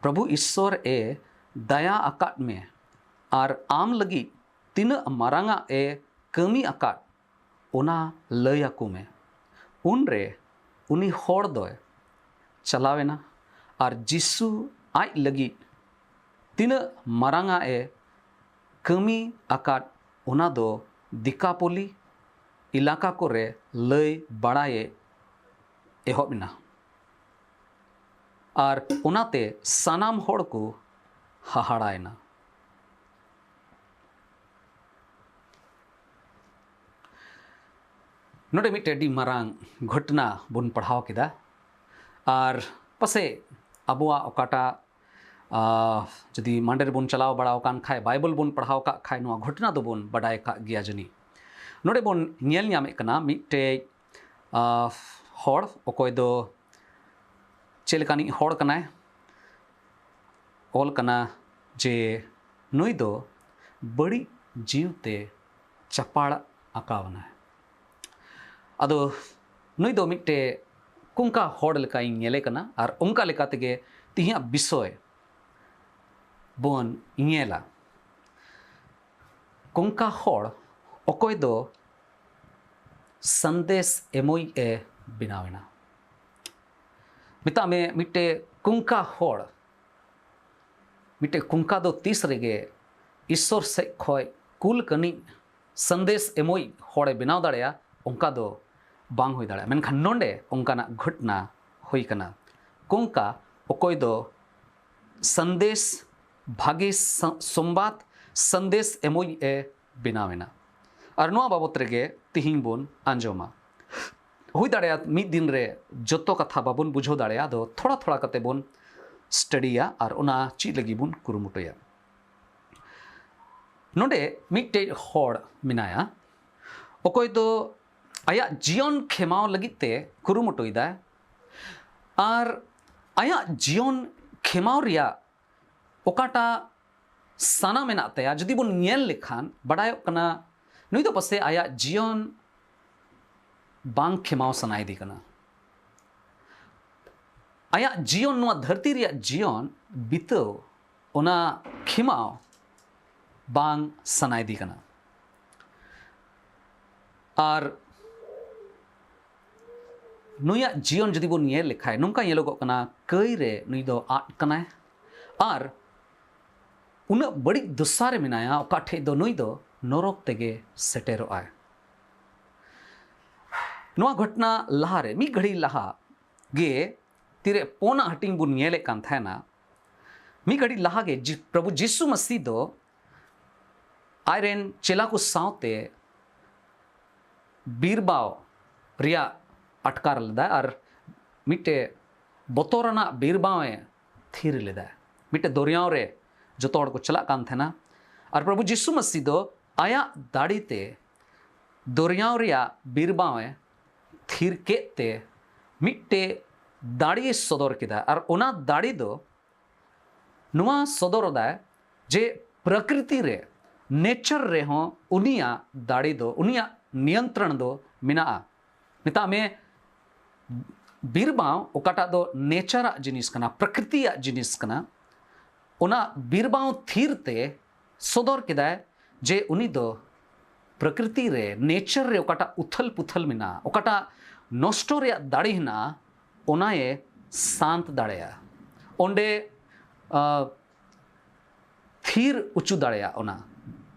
ᱯᱨᱚᱵᱷᱩ ᱤᱥᱥᱚᱨ ᱮ ᱫᱟᱭᱟ ᱟᱠᱟᱫ ᱢᱮ ᱟᱨ ᱟᱢ ᱞᱟᱹᱜᱤᱫ ᱛᱤᱱᱟᱹᱜ ᱢᱟᱨᱟᱝᱟᱜ ᱮ ᱠᱟᱹᱢᱤ ᱟᱠᱟᱫ, ᱚᱱᱟ ᱞᱟᱹᱭ ᱟᱠᱚ ᱢᱮ᱾" ᱩᱱᱨᱮ ᱩᱱᱤ ᱦᱚᱲ ᱫᱚᱭ ᱪᱟᱞᱟᱣ ᱮᱱᱟ ᱟᱨ ᱡᱤᱥᱩ ᱟᱡ ᱞᱟᱹᱜᱤᱫ ᱛᱤᱱᱟᱹᱜ ᱢᱟᱨᱟᱝᱟᱜ ᱮ ᱠᱟᱹᱢᱤ ᱟᱠᱟᱫ, ᱚᱱᱟ ᱫᱚ ᱫᱤᱠᱟᱯᱚᱞᱤ ᱮᱞᱟᱠᱟ ᱠᱚᱨᱮ ᱞᱟᱹᱭ ᱵᱟᱲᱟᱭᱮ ᱮᱦᱚᱵ ᱮᱱᱟ᱾ ᱟᱨ ᱚᱱᱟᱛᱮ ᱥᱟᱱᱟᱢ ᱦᱚᱲ ᱠᱚ ᱦᱟᱦᱟᱲᱟᱭᱮᱱᱟ᱾ ᱱᱚᱰᱮ ᱢᱤᱫᱴᱮᱱ ᱟᱹᱰᱤ ᱢᱟᱨᱟᱝ ᱜᱷᱚᱴᱱᱟ ᱵᱚᱱ ᱯᱟᱲᱦᱟᱣ ᱠᱮᱫᱟ᱾ ᱟᱨ ᱯᱟᱥᱮᱡ ᱟᱵᱚᱣᱟᱜ ᱚᱠᱟᱴᱟᱜ, ᱟ, ᱡᱩᱫᱤ ᱢᱟᱱᱰᱮ ᱨᱮᱵᱚᱱ ᱪᱟᱞᱟᱣ ᱵᱟᱲᱟ ᱟᱠᱟᱱ ᱠᱷᱟᱡ, ᱵᱟᱭᱵᱮᱞ ᱵᱚᱱ ᱯᱟᱲᱦᱟᱣ ᱠᱟᱜ ᱠᱷᱟᱡ, ᱱᱚᱣᱟ ᱜᱷᱚᱴᱱᱟ ᱫᱚᱵᱚᱱ ᱵᱟᱰᱟᱭ ᱠᱟᱜ ᱜᱮᱭᱟ ᱡᱟᱹᱱᱤᱡ᱾ ᱱᱚᱰᱮ ᱵᱚᱱ ᱧᱮᱞ ᱧᱟᱢᱮᱫ ᱠᱟᱱᱟ ᱢᱤᱫᱴᱮᱡ, ᱟ, ᱦᱚᱲ, ᱚᱠᱚᱭ ᱫᱚ ᱪᱮᱫ ᱞᱮᱠᱟᱱᱤᱡ ᱦᱚᱲ ᱠᱟᱱᱟᱭ? ᱚᱞ ᱠᱟᱱᱟ ᱡᱮ ᱱᱩᱭ ᱫᱚ ᱵᱟᱹᱲᱤᱡ ᱡᱤᱣᱤᱛᱮ ᱪᱟᱯᱟᱲ ᱟᱠᱟᱣᱱᱟᱭ᱾ ᱟᱫᱚ ᱱᱩᱭ ᱫᱚ ᱢᱤᱫᱴᱮᱡ ᱠᱩᱝᱠᱟ ᱦᱚᱲ ᱞᱮᱠᱟᱧ ᱧᱮᱞᱮ ᱠᱟᱱᱟ, ᱟᱨ ᱚᱱᱠᱟ ᱞᱮᱠᱟ ᱛᱮᱜᱮ ᱛᱤᱦᱤᱧᱟᱜ ᱵᱤᱥᱚᱭ ᱵᱚᱱ ᱧᱮᱞᱟ᱾ ᱠᱩᱝᱠᱟ ᱦᱚᱲ ᱚᱠᱚᱭ ᱫᱚ ᱥᱟᱸᱫᱮᱥ ᱮᱢᱚᱭᱤᱡ ᱮ ᱵᱮᱱᱟᱣ ᱮᱱᱟ᱾ ᱢᱮᱛᱟᱜ ᱢᱮ, ᱢᱤᱫᱴᱮᱡ ᱠᱩᱝᱠᱟ ᱦᱚᱲ, ᱢᱤᱫᱴᱮᱡ ᱠᱩᱝᱠᱟ ᱫᱚ ᱛᱤᱥ ᱨᱮᱜᱮ ᱤᱥᱥᱚᱨ ᱥᱮᱫ ᱠᱷᱚᱡ ᱠᱩᱞ ᱠᱟᱹᱱᱤᱡ ᱥᱟᱸᱫᱮᱥ ᱮᱢᱚᱭᱤᱡ ᱦᱚᱲᱮ ᱵᱮᱱᱟᱣ ᱫᱟᱲᱮᱭᱟᱜᱼᱟ, ᱚᱱᱠᱟ ᱫᱚ ᱵᱟᱝ ᱦᱩᱭ ᱫᱟᱲᱮᱭᱟᱜᱼᱟ᱾ ᱢᱮᱱᱠᱷᱟᱱ ᱱᱚᱰᱮ ᱚᱱᱠᱟᱱᱟᱜ ᱜᱷᱚᱴᱱᱟ ᱦᱩᱭ ᱠᱟᱱᱟ᱾ ᱠᱩᱝᱠᱟ ᱚᱠᱚᱭ ᱫᱚ ᱥᱟᱸᱫᱮᱥ, ᱵᱷᱟᱜᱮ ᱥᱟ-, ᱥᱚᱢᱵᱟᱫ ᱥᱟᱸᱫᱮᱥ ᱮᱢᱚᱭᱤᱡ ᱮ ᱵᱮᱱᱟᱣ ᱮᱱᱟ᱾ ᱟᱨ ᱱᱚᱣᱟ ᱵᱟᱵᱚᱛ ᱨᱮᱜᱮ ᱛᱤᱦᱤᱧ ᱵᱚᱱ ᱟᱸᱡᱚᱢᱟ᱾ ᱦᱩᱭ ᱫᱟᱲᱮᱭᱟᱜᱼᱟ ᱢᱤᱫ ᱫᱤᱱ ᱨᱮ ᱡᱚᱛᱚ ᱠᱟᱛᱷᱟ ᱵᱟᱵᱚᱱ ᱵᱩᱡᱷᱟᱹᱣ ᱫᱟᱲᱮᱭᱟᱜᱼᱟ, ᱟᱫᱚ ᱛᱷᱚᱲᱟ ᱛᱷᱚᱲᱟ ᱠᱟᱛᱮ ᱵᱚᱱ ᱥᱴᱟᱰᱤᱭᱟ ᱟᱨ ᱚᱱᱟ ᱪᱮᱫ ᱞᱟᱹᱜᱤᱫ ᱵᱚᱱ ᱠᱩᱨᱩᱢᱩᱴᱩᱭᱟ᱾ ᱱᱚᱰᱮ ᱢᱤᱫᱴᱮᱡ ᱦᱚᱲ ᱢᱮᱱᱟᱭᱟ, ᱚᱠᱚᱭ ᱫᱚ ᱟᱭᱟᱜ ᱡᱤᱭᱚᱱ ᱠᱷᱮᱢᱟᱣ ᱞᱟᱹᱜᱤᱫ ᱛᱮ ᱠᱩᱨᱩᱢᱩᱴᱩᱭᱮᱫᱟᱭ, ᱟᱨ ᱟᱭᱟᱜ ᱡᱤᱭᱚᱱ ᱠᱷᱮᱢᱟᱣ ᱨᱮᱭᱟᱜ ᱚᱠᱟᱴᱟᱜ ᱥᱟᱱᱟ ᱢᱮᱱᱟᱜ ᱛᱟᱭᱟ, ᱡᱩᱫᱤ ᱵᱚᱱ ᱧᱮᱞ ᱞᱮᱠᱷᱟᱱ ᱵᱟᱰᱟᱭᱚᱜ ᱠᱟᱱᱟ, ᱱᱩᱭ ᱫᱚ ᱯᱟᱥᱮᱡ ᱟᱭᱟᱜ ᱡᱤᱭᱚᱱ ᱵᱟᱝ ᱠᱷᱮᱢᱟᱣ ᱥᱟᱱᱟᱭᱮᱫᱮ ᱠᱟᱱᱟ᱾ ᱟᱭᱟᱜ ᱡᱤᱭᱚᱱ, ᱱᱚᱣᱟ ᱫᱷᱟᱹᱨᱛᱤ ᱨᱮᱭᱟᱜ ᱡᱤᱭᱚᱱ ᱵᱤᱛᱟᱹᱣ, ᱚᱱᱟ ᱠᱷᱮᱢᱟᱣ ᱵᱟᱝ ᱥᱟᱱᱟᱭᱮᱫᱮ ᱠᱟᱱᱟ᱾ ᱟᱨ ᱱᱩᱭᱟᱜ ᱡᱤᱭᱚᱱ ᱡᱩᱫᱤ ᱵᱚᱱ ᱧᱮᱞ ᱞᱮᱠᱷᱟᱡ, ᱱᱚᱝᱠᱟ ᱧᱮᱞᱚᱜᱚᱜ ᱠᱟᱱᱟ, ᱠᱟᱹᱭ ᱨᱮ ᱱᱩᱭ ᱫᱚ ᱟᱫ ᱠᱟᱱᱟᱭ᱾ ᱟᱨ ᱩᱱᱟᱹᱜ ᱵᱟᱹᱲᱤᱡ ᱫᱚᱥᱟ ᱨᱮ ᱢᱮᱱᱟᱭᱟ, ᱚᱠᱟ ᱴᱷᱮᱡ ᱫᱚ ᱱᱩᱭ ᱫᱚ ᱱᱚᱨᱚᱠ ᱛᱮᱜᱮ ᱥᱮᱴᱮᱨᱚᱜᱼᱟᱭ᱾ ᱱᱚᱣᱟ ᱜᱷᱚᱴᱱᱟ ᱞᱟᱦᱟᱨᱮ, ᱢᱤᱫ ᱜᱷᱟᱹᱲᱤ ᱞᱟᱦᱟ ᱜᱮ, ᱛᱤᱨᱮ ᱯᱳᱱᱟᱜ ᱦᱟᱹᱴᱤᱧ ᱵᱚᱱ ᱧᱮᱞᱮᱫ ᱠᱟᱱ ᱛᱟᱦᱮᱱᱟ, ᱢᱤᱫ ᱜᱷᱟᱹᱲᱤ ᱞᱟᱦᱟ ᱜᱮ ᱡᱤ-, ᱯᱨᱚᱵᱷᱩ ᱡᱤᱥᱩ ᱢᱟᱹᱥᱤ ᱫᱚ ᱟᱡᱨᱮᱱ ᱪᱮᱞᱟ ᱠᱚ ᱥᱟᱶᱛᱮ ᱵᱤᱨᱵᱟᱣ ᱨᱮᱭᱟᱜ ᱟᱴᱠᱟᱨ ᱞᱮᱫᱟᱭ ᱟᱨ ᱢᱤᱫᱴᱮᱡ ᱵᱚᱛᱚᱨᱟᱱᱟᱜ ᱵᱤᱨᱵᱟᱣ ᱮ ᱛᱷᱤᱨ ᱞᱮᱫᱟᱭ᱾ ᱢᱤᱫᱴᱮᱡ ᱫᱚᱨᱭᱟᱣ ᱨᱮ ᱡᱚᱛᱚ ᱦᱚᱲ ᱠᱚ ᱪᱟᱞᱟᱜ ᱠᱟᱱ ᱛᱟᱦᱮᱱᱟ, ᱟᱨ ᱯᱨᱚᱵᱷᱩ ᱡᱤᱥᱩ ᱢᱟᱹᱥᱤ ᱫᱚ ᱟᱭᱟᱜ ᱫᱟᱲᱮ ᱛᱮ ᱫᱚᱨᱭᱟᱣ ᱨᱮᱭᱟᱜ ᱵᱤᱨᱵᱟᱣ ᱮ ᱛᱷᱤᱨ ᱠᱮᱫ ᱛᱮ ᱢᱤᱫᱴᱮᱡ ᱫᱟᱲᱮᱭ ᱥᱚᱫᱚᱨ ᱠᱮᱫᱟ᱾ ᱟᱨ ᱚᱱᱟ ᱫᱟᱲᱮ ᱫᱚ ᱱᱚᱣᱟ ᱥᱚᱫᱚᱨ ᱮᱫᱟᱭ ᱡᱮ ᱯᱨᱚᱠᱨᱤᱛᱤ ᱨᱮ, ᱱᱮᱪᱟᱨ ᱨᱮᱦᱚᱸ ᱩᱱᱤᱭᱟᱜ ᱫᱟᱲᱮ ᱫᱚ, ᱩᱱᱤᱭᱟᱜ ᱱᱤᱭᱚᱱᱛᱨᱚᱱ ᱫᱚ ᱢᱮᱱᱟᱜᱼᱟ᱾ ᱢᱮᱛᱟᱜ ᱢᱮ, ᱵᱤᱨᱵᱟᱶ ᱚᱠᱟᱴᱟᱜ ᱫᱚ ᱱᱮᱪᱟᱨᱟᱜ ᱡᱤᱱᱤᱥ ᱠᱟᱱᱟ, ᱯᱨᱚᱠᱨᱤᱛᱤᱭᱟᱜ ᱡᱤᱱᱤᱥ ᱠᱟᱱᱟ, ᱚᱱᱟ ᱵᱤᱨᱵᱟᱶ ᱛᱷᱤᱨ ᱛᱮ ᱥᱚᱫᱚᱨ ᱠᱮᱫᱟᱭ ᱡᱮ ᱩᱱᱤ ᱫᱚ ᱯᱨᱚᱠᱨᱤᱛᱤ ᱨᱮ, ᱱᱮᱪᱟᱨ ᱨᱮ ᱚᱠᱟᱴᱟᱜ ᱩᱛᱷᱟᱹᱞ ᱯᱩᱛᱷᱟᱹᱞ ᱢᱮᱱᱟᱜᱼᱟ, ᱚᱠᱟᱴᱟᱜ ᱱᱚᱥᱴᱚ ᱨᱮᱭᱟᱜ ᱫᱟᱲᱮ ᱦᱮᱱᱟᱜᱼᱟ, ᱚᱱᱟᱭᱮ ᱥᱟᱱᱛ ᱫᱟᱲᱮᱭᱟᱜᱼᱟ᱾ ᱚᱸᱰᱮ, ᱟ, ᱛᱷᱤᱨ ᱚᱪᱚ ᱫᱟᱲᱮᱭᱟᱜᱼᱟ, ᱚᱱᱟ,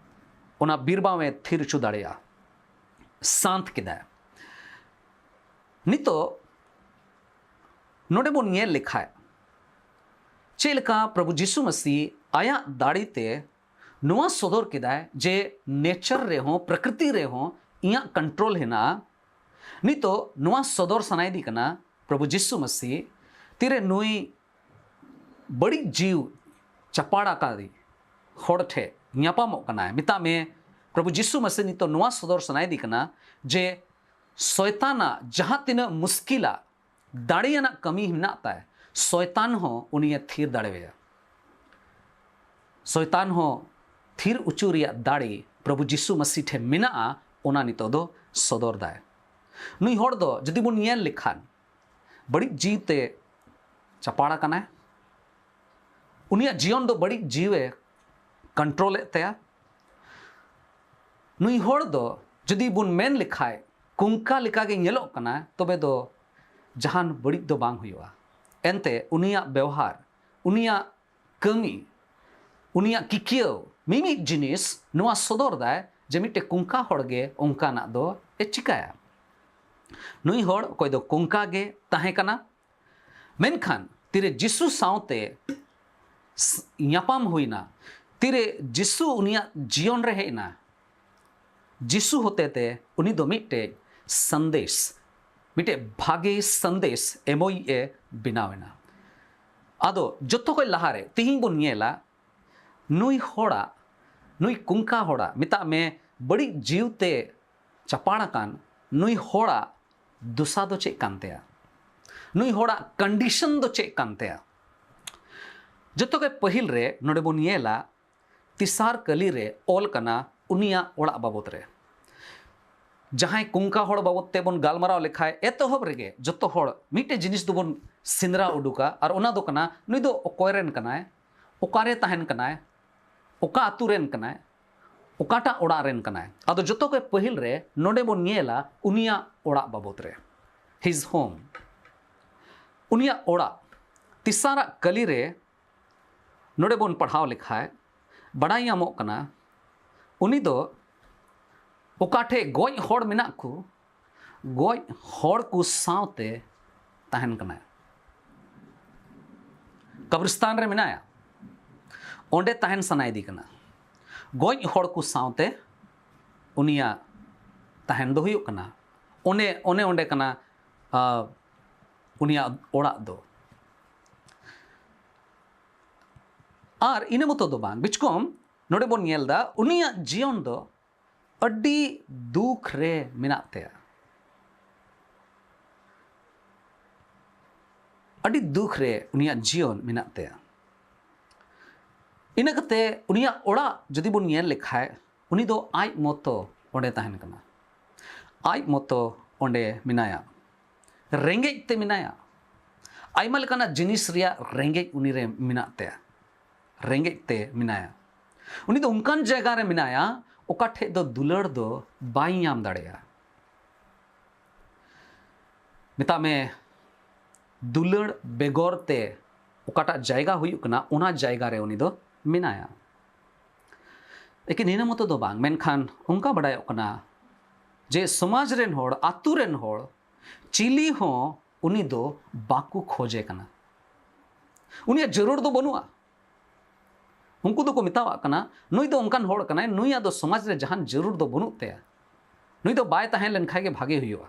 ᱚᱱᱟ ᱵᱤᱨᱵᱟᱶ ᱮ ᱛᱷᱤᱨ ᱚᱪᱚ ᱫᱟᱲᱮᱭᱟᱜᱼᱟ, ᱥᱟᱱᱛ ᱠᱮᱫᱟᱭ᱾ ᱱᱤᱛᱚᱜ ᱱᱚᱰᱮ ᱵᱚᱱ ᱧᱮᱞ ᱞᱮᱠᱷᱟᱡ, ᱪᱮᱫ ᱞᱮᱠᱟ ᱯᱨᱚᱵᱷᱩ ᱡᱤᱥᱩ ᱢᱟᱹᱥᱤ ᱟᱭᱟᱜ ᱫᱟᱲᱮ ᱛᱮ ᱱᱚᱣᱟ ᱥᱚᱫᱚᱨ ᱠᱮᱫᱟᱭ ᱡᱮ ᱱᱮᱪᱟᱨ ᱨᱮᱦᱚᱸ, ᱯᱨᱚᱠᱨᱤᱛᱤ ᱨᱮᱦᱚᱸ ᱤᱧᱟᱹᱜ ᱠᱚᱱᱴᱨᱳᱞ ᱦᱮᱱᱟᱜᱼᱟ᱾ ᱱᱤᱛᱚᱜ ᱱᱚᱣᱟ ᱥᱚᱫᱚᱨ ᱥᱟᱱᱟᱭᱮᱫᱤ ᱠᱟᱱᱟ ᱯᱨᱚᱵᱷᱩ ᱡᱤᱥᱩ ᱢᱟᱹᱥᱤ ᱛᱤᱨᱮ ᱱᱩᱭ ᱵᱟᱹᱲᱤᱡ ᱡᱤᱣ ᱪᱟᱯᱟᱲ ᱟᱠᱟᱫᱤ ᱦᱚᱲ ᱴᱷᱮᱡ ᱧᱟᱯᱟᱢᱚᱜ ᱠᱟᱱᱟᱭ᱾ ᱢᱮᱛᱟᱜ ᱢᱮ, ᱯᱨᱚᱵᱷᱩ ᱡᱤᱥᱩ ᱢᱟᱹᱥᱤ ᱱᱤᱛᱚᱜ ᱱᱚᱣᱟ ᱥᱚᱫᱚᱨ ᱥᱟᱱᱟᱭᱮᱫᱤ ᱠᱟᱱᱟ ᱡᱮ ᱥᱚᱭᱛᱟᱱᱟᱜ ᱡᱟᱦᱟᱸ ᱛᱤᱱᱟᱹᱜ ᱢᱩᱥᱠᱤᱞᱟᱜ ᱫᱟᱲᱮᱭᱟᱱᱟᱜ ᱠᱟᱹᱢᱤ ᱢᱮᱱᱟᱜ ᱛᱟᱭ, ᱥᱚᱭᱛᱟᱱ ᱦᱚᱸ ᱩᱱᱤᱭᱮ ᱛᱷᱤᱨ ᱫᱟᱲᱮᱣᱟᱭᱟ᱾ ᱥᱚᱭᱛᱟᱱ ᱦᱚᱸ ᱛᱷᱤᱨ ᱚᱪᱚ ᱨᱮᱭᱟᱜ ᱫᱟᱲᱮ ᱯᱨᱚᱵᱷᱩ ᱡᱤᱥᱩ ᱢᱟᱹᱥᱤ ᱴᱷᱮᱱ ᱢᱮᱱᱟᱜᱼᱟ, ᱚᱱᱟ ᱱᱤᱛᱚᱜ ᱫᱚ ᱥᱚᱫᱚᱨ ᱫᱟᱭ᱾ ᱱᱩᱭ ᱦᱚᱲ ᱫᱚ ᱡᱩᱫᱤ ᱵᱚᱱ ᱧᱮᱞ ᱞᱮᱠᱷᱟᱱ, ᱵᱟᱹᱲᱤᱡ ᱡᱤᱣᱤ ᱛᱮ ᱪᱟᱯᱟᱲ ᱟᱠᱟᱱᱟᱭ᱾ ᱩᱱᱤᱭᱟᱜ ᱡᱤᱭᱚᱱ ᱫᱚ ᱵᱟᱹᱲᱤᱡ ᱡᱤᱣᱤ ᱮ ᱠᱚᱱᱴᱨᱳᱞᱮᱫ ᱛᱟᱭᱟ᱾ ᱱᱩᱭ ᱦᱚᱲ ᱫᱚ ᱡᱩᱫᱤ ᱵᱚᱱ ᱢᱮᱱ ᱞᱮᱠᱷᱟᱡ ᱠᱚᱝᱠᱟ ᱞᱮᱠᱟᱜᱮ ᱧᱮᱞᱚᱜ ᱠᱟᱱᱟ, ᱛᱚᱵᱮ ᱫᱚ ᱡᱟᱦᱟᱱ ᱵᱟᱹᱲᱤᱡ ᱫᱚ ᱵᱟᱝ ᱦᱩᱭᱩᱜᱼᱟ᱾ ᱮᱱᱛᱮ ᱩᱱᱤᱭᱟᱜ ᱵᱮᱣᱦᱟᱨ, ᱩᱱᱤᱭᱟᱜ ᱠᱟᱹᱢᱤ, ᱩᱱᱤᱭᱟᱜ ᱠᱤᱠᱤᱭᱟᱹᱣ, ᱢᱤᱢᱤᱫ ᱡᱤᱱᱤᱥ ᱱᱚᱣᱟ ᱥᱚᱫᱚᱨ ᱫᱟᱭ ᱡᱮ ᱢᱤᱫᱴᱮᱡ ᱠᱚᱝᱠᱟ ᱦᱚᱲ ᱜᱮ ᱚᱱᱠᱟᱱᱟᱜ ᱫᱚ ᱮ ᱪᱤᱠᱟᱹᱭᱟ᱾ ᱱᱩᱭ ᱦᱚᱲ ᱚᱠᱚᱭ ᱫᱚ ᱠᱚᱝᱠᱟ ᱜᱮ ᱛᱟᱦᱮᱸ ᱠᱟᱱᱟ, ᱢᱮᱱᱠᱷᱟᱱ ᱛᱤᱨᱮ ᱡᱤᱥᱩ ᱥᱟᱶᱛᱮ ᱧᱟᱯᱟᱢ ᱦᱩᱭᱱᱟ, ᱛᱤᱨᱮ ᱡᱤᱥᱩ ᱩᱱᱤᱭᱟᱜ ᱡᱤᱭᱚᱱ ᱨᱮ ᱦᱮᱡ ᱮᱱᱟ, ᱡᱤᱥᱩ ᱦᱚᱛᱮᱛᱮ ᱩᱱᱤ ᱫᱚ ᱢᱤᱫᱴᱮᱡ ᱥᱟᱸᱫᱮᱥ, ᱢᱤᱫᱴᱮᱡ ᱵᱷᱟᱜᱮ ᱥᱟᱸᱫᱮᱥ ᱮᱢᱚᱭᱤᱡ ᱮ ᱵᱮᱱᱟᱣ ᱮᱱᱟ᱾ ᱟᱫᱚ ᱡᱚᱛᱚ ᱠᱷᱚᱡ ᱞᱟᱦᱟᱨᱮ ᱛᱤᱦᱤᱧ ᱵᱚᱱ ᱧᱮᱞᱟ, ᱱᱩᱭ ᱦᱚᱲᱟᱜ, ᱱᱩᱭ ᱠᱩᱝᱠᱟ ᱦᱚᱲᱟᱜ, ᱢᱮᱛᱟᱜ ᱢᱮ, ᱵᱟᱹᱲᱤᱡ ᱡᱤᱣᱤᱛᱮ ᱪᱟᱯᱟᱲ ᱟᱠᱟᱱ ᱱᱩᱭ ᱦᱚᱲᱟᱜ ᱫᱚᱥᱟ ᱫᱚ ᱪᱮᱫ ᱠᱟᱱ ᱛᱟᱭᱟ? ᱱᱩᱭ ᱦᱚᱲᱟᱜ ᱠᱚᱱᱰᱤᱥᱚᱱ ᱫᱚ ᱪᱮᱫ ᱠᱟᱱ ᱛᱟᱭᱟ? ᱡᱚᱛᱚ ᱠᱷᱚᱡ ᱯᱟᱹᱦᱤᱞ ᱨᱮ ᱱᱚᱰᱮ ᱵᱚᱱ ᱧᱮᱞᱟ, ᱛᱮᱥᱟᱨ ᱠᱟᱹᱞᱤ ᱨᱮ ᱚᱞ ᱠᱟᱱᱟ ᱩᱱᱤᱭᱟᱜ ᱚᱲᱟᱜ ᱵᱟᱵᱚᱫ ᱨᱮ᱾ ᱡᱟᱦᱟᱸᱭ ᱠᱩᱝᱠᱟ ᱦᱚᱲ ᱵᱟᱵᱚᱫ ᱛᱮᱵᱚᱱ ᱜᱟᱞᱢᱟᱨᱟᱣ ᱞᱮᱠᱷᱟᱡ, ᱮᱛᱚᱦᱚᱵ ᱨᱮᱜᱮ ᱡᱚᱛᱚ ᱦᱚᱲ ᱢᱤᱫᱴᱮᱡ ᱡᱤᱱᱤᱥ ᱫᱚᱵᱚᱱ ᱥᱮᱸᱫᱽᱨᱟ ᱩᱰᱩᱠᱟ, ᱟᱨ ᱚᱱᱟ ᱫᱚ ᱠᱟᱱᱟ, ᱱᱩᱭ ᱫᱚ ᱚᱠᱚᱭ ᱨᱮᱱ ᱠᱟᱱᱟᱭ, ᱚᱠᱟᱨᱮ ᱛᱟᱦᱮᱱ ᱠᱟᱱᱟᱭ, ᱚᱠᱟ ᱟᱹᱛᱩ ᱨᱮᱱ ᱠᱟᱱᱟᱭ, ᱚᱠᱟᱴᱟᱜ ᱚᱲᱟᱜ ᱨᱮᱱ ᱠᱟᱱᱟᱭ᱾ ᱟᱫᱚ ᱡᱚᱛᱚ ᱠᱷᱚᱡ ᱯᱟᱹᱦᱤᱞ ᱨᱮ ᱱᱚᱰᱮ ᱵᱚᱱ ᱧᱮᱞᱟ ᱩᱱᱤᱭᱟᱜ ᱚᱲᱟᱜ ᱵᱟᱵᱚᱫ ᱨᱮ, his home, ᱩᱱᱤᱭᱟᱜ ᱚᱲᱟᱜ᱾ ᱛᱮᱥᱟᱨᱟᱜ ᱠᱟᱹᱞᱤ ᱨᱮ ᱱᱚᱰᱮ ᱵᱚᱱ ᱯᱟᱲᱦᱟᱣ ᱞᱮᱠᱷᱟᱡ ᱵᱟᱲᱟᱭ ᱧᱟᱢᱚᱜ ᱠᱟᱱᱟ, ᱩᱱᱤ ᱫᱚ ᱚᱠᱟ ᱴᱷᱮᱡ ᱜᱚᱡ ᱦᱚᱲ ᱢᱮᱱᱟᱜ ᱠᱚ, ᱜᱚᱡ ᱦᱚᱲ ᱠᱚ ᱥᱟᱶᱛᱮ ᱛᱟᱦᱮᱱ ᱠᱟᱱᱟᱭ᱾ ᱠᱟᱵᱨᱤᱥᱛᱟᱱ ᱨᱮ ᱢᱮᱱᱟᱭᱟ, ᱚᱸᱰᱮ ᱛᱟᱦᱮᱱ ᱥᱟᱱᱟᱭᱮᱫᱮ ᱠᱟᱱᱟ᱾ ᱜᱚᱡ ᱦᱚᱲ ᱠᱚ ᱥᱟᱶᱛᱮ ᱩᱱᱤᱭᱟᱜ ᱛᱟᱦᱮᱱ ᱫᱚ ᱦᱩᱭᱩᱜ ᱠᱟᱱᱟ, ᱚᱱᱮ ᱚᱱᱮ ᱚᱸᱰᱮ ᱠᱟᱱᱟ, ᱟ, ᱩᱱᱤᱭᱟᱜ ᱚᱲᱟᱜ ᱫᱚ᱾ ᱟᱨ ᱤᱱᱟᱹ ᱢᱚᱛᱚ ᱫᱚ ᱵᱟᱝ, ᱵᱤᱪᱠᱚᱢ ᱱᱚᱰᱮ ᱵᱚᱱ ᱧᱮᱞ ᱮᱫᱟ ᱩᱱᱤᱭᱟᱜ ᱡᱤᱭᱚᱱ ᱫᱚ ᱟᱹᱰᱤ ᱫᱩᱠ ᱨᱮ ᱢᱮᱱᱟᱜ ᱛᱟᱭᱟ᱾ ᱟᱹᱰᱤ ᱫᱩᱠ ᱨᱮ ᱩᱱᱤᱭᱟᱜ ᱡᱤᱭᱚᱱ ᱢᱮᱱᱟᱜ ᱛᱟᱭᱟ᱾ ᱤᱱᱟᱹ ᱠᱟᱛᱮ ᱩᱱᱤᱭᱟᱜ ᱚᱲᱟᱜ ᱡᱩᱫᱤ ᱵᱚᱱ ᱧᱮᱞ ᱞᱮᱠᱷᱟᱡ, ᱩᱱᱤ ᱫᱚ ᱟᱡ ᱢᱚᱛᱚ ᱚᱸᱰᱮ ᱛᱟᱦᱮᱱ ᱠᱟᱱᱟ, ᱟᱡ ᱢᱚᱛᱚ ᱚᱸᱰᱮ ᱢᱮᱱᱟᱭᱟ, ᱨᱮᱸᱜᱮᱡ ᱛᱮ ᱢᱮᱱᱟᱭᱟ᱾ ᱟᱭᱢᱟ ᱞᱮᱠᱟᱱᱟᱜ ᱡᱤᱱᱤᱥ ᱨᱮᱭᱟᱜ ᱨᱮᱸᱜᱮᱡ ᱩᱱᱤ ᱨᱮ ᱢᱮᱱᱟᱜ ᱛᱟᱭᱟ, ᱨᱮᱸᱜᱮᱡ ᱛᱮ ᱢᱮᱱᱟᱭᱟ᱾ ᱩᱱᱤ ᱫᱚ ᱚᱱᱠᱟᱱ ᱡᱟᱭᱜᱟ ᱨᱮ ᱢᱮᱱᱟᱭᱟ, ᱚᱠᱟ ᱴᱷᱮᱡ ᱫᱚ ᱫᱩᱞᱟᱹᱲ ᱫᱚ ᱵᱟᱭ ᱧᱟᱢ ᱫᱟᱲᱮᱭᱟᱜᱼᱟ᱾ ᱢᱮᱛᱟᱜ ᱢᱮ, ᱫᱩᱞᱟᱹᱲ ᱵᱮᱜᱚᱨ ᱛᱮ ᱚᱠᱟᱴᱟᱜ ᱡᱟᱭᱜᱟ ᱦᱩᱭᱩᱜ ᱠᱟᱱᱟ, ᱚᱱᱟ ᱡᱟᱭᱜᱟ ᱨᱮ ᱩᱱᱤ ᱫᱚ ᱢᱮᱱᱟᱭᱟ᱾ ᱮᱠᱮᱱ ᱤᱱᱟᱹ ᱢᱚᱛᱚ ᱫᱚ ᱵᱟᱝ, ᱢᱮᱱᱠᱷᱟᱱ ᱚᱱᱠᱟ ᱵᱟᱰᱟᱭᱚᱜ ᱠᱟᱱᱟ ᱡᱮ ᱥᱚᱢᱟᱡᱽ ᱨᱮᱱ ᱦᱚᱲ, ᱟᱛᱳ ᱨᱮᱱ ᱦᱚᱲ, ᱪᱤᱞᱤ ᱦᱚᱸ ᱩᱱᱤ ᱫᱚ ᱵᱟᱠᱚ ᱠᱷᱚᱡᱮ ᱠᱟᱱᱟ᱾ ᱩᱱᱤᱭᱟᱜ ᱡᱟᱹᱨᱩᱲ ᱫᱚ ᱵᱟᱹᱱᱩᱜᱼᱟ᱾ ᱩᱱᱠᱩ ᱫᱚᱠᱚ ᱢᱮᱛᱟᱣᱟᱜ ᱠᱟᱱᱟ, ᱱᱩᱭ ᱫᱚ ᱚᱱᱠᱟᱱ ᱦᱚᱲ ᱠᱟᱱᱟᱭ, ᱱᱩᱭᱟᱜ ᱫᱚ ᱥᱚᱢᱟᱡᱽ ᱨᱮ ᱡᱟᱦᱟᱱ ᱡᱟᱹᱨᱩᱲ ᱫᱚ ᱵᱟᱹᱱᱩᱜ ᱛᱟᱭᱟ, ᱱᱩᱭ ᱫᱚ ᱵᱟᱭ ᱛᱟᱦᱮᱸ ᱞᱮᱱ ᱠᱷᱟᱡ ᱜᱮ ᱵᱷᱟᱜᱮ ᱦᱩᱭᱩᱜᱼᱟ᱾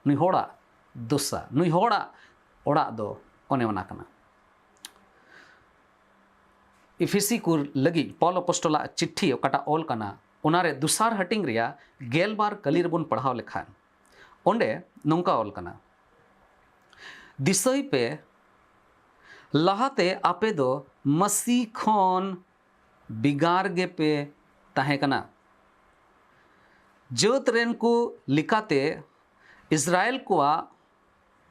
ᱱᱩᱭ ᱦᱚᱲᱟᱜ ᱫᱚᱥᱟ, ᱱᱩᱭ ᱦᱚᱲᱟᱜ ᱚᱲᱟᱜ ᱫᱚ ᱚᱱᱮ ᱚᱱᱟ ᱠᱟᱱᱟ᱾ ᱤᱯᱷᱤᱥᱤ ᱠᱚ ᱞᱟᱹᱜᱤᱫ ᱯᱚᱞ ᱟᱯᱚᱥᱴᱚᱞᱟᱜ ᱪᱤᱴᱷᱤ ᱚᱠᱟᱴᱟᱜ ᱚᱞ ᱠᱟᱱᱟ, ᱚᱱᱟᱨᱮ ᱫᱚᱥᱟᱨ ᱦᱟᱹᱴᱤᱧ ᱨᱮᱭᱟᱜ ᱜᱮᱞᱵᱟᱨ ᱠᱟᱹᱞᱤ ᱨᱮᱵᱚᱱ ᱯᱟᱲᱦᱟᱣ ᱞᱮᱠᱷᱟᱱ, ᱚᱸᱰᱮ ᱱᱚᱝᱠᱟ ᱚᱞ ᱠᱟᱱᱟ, ᱫᱤᱥᱟᱹᱭ ᱯᱮ, ᱞᱟᱦᱟᱛᱮ ᱟᱯᱮ ᱫᱚ ᱢᱟᱹᱥᱤ ᱠᱷᱚᱱ ᱵᱮᱜᱟᱨ ᱜᱮᱯᱮ ᱛᱟᱦᱮᱸ ᱠᱟᱱᱟ᱾ ᱡᱟᱹᱛ ᱨᱮᱱ ᱠᱚ ᱞᱮᱠᱟᱛᱮ ᱤᱥᱨᱟᱭᱮᱞ ᱠᱚᱣᱟᱜ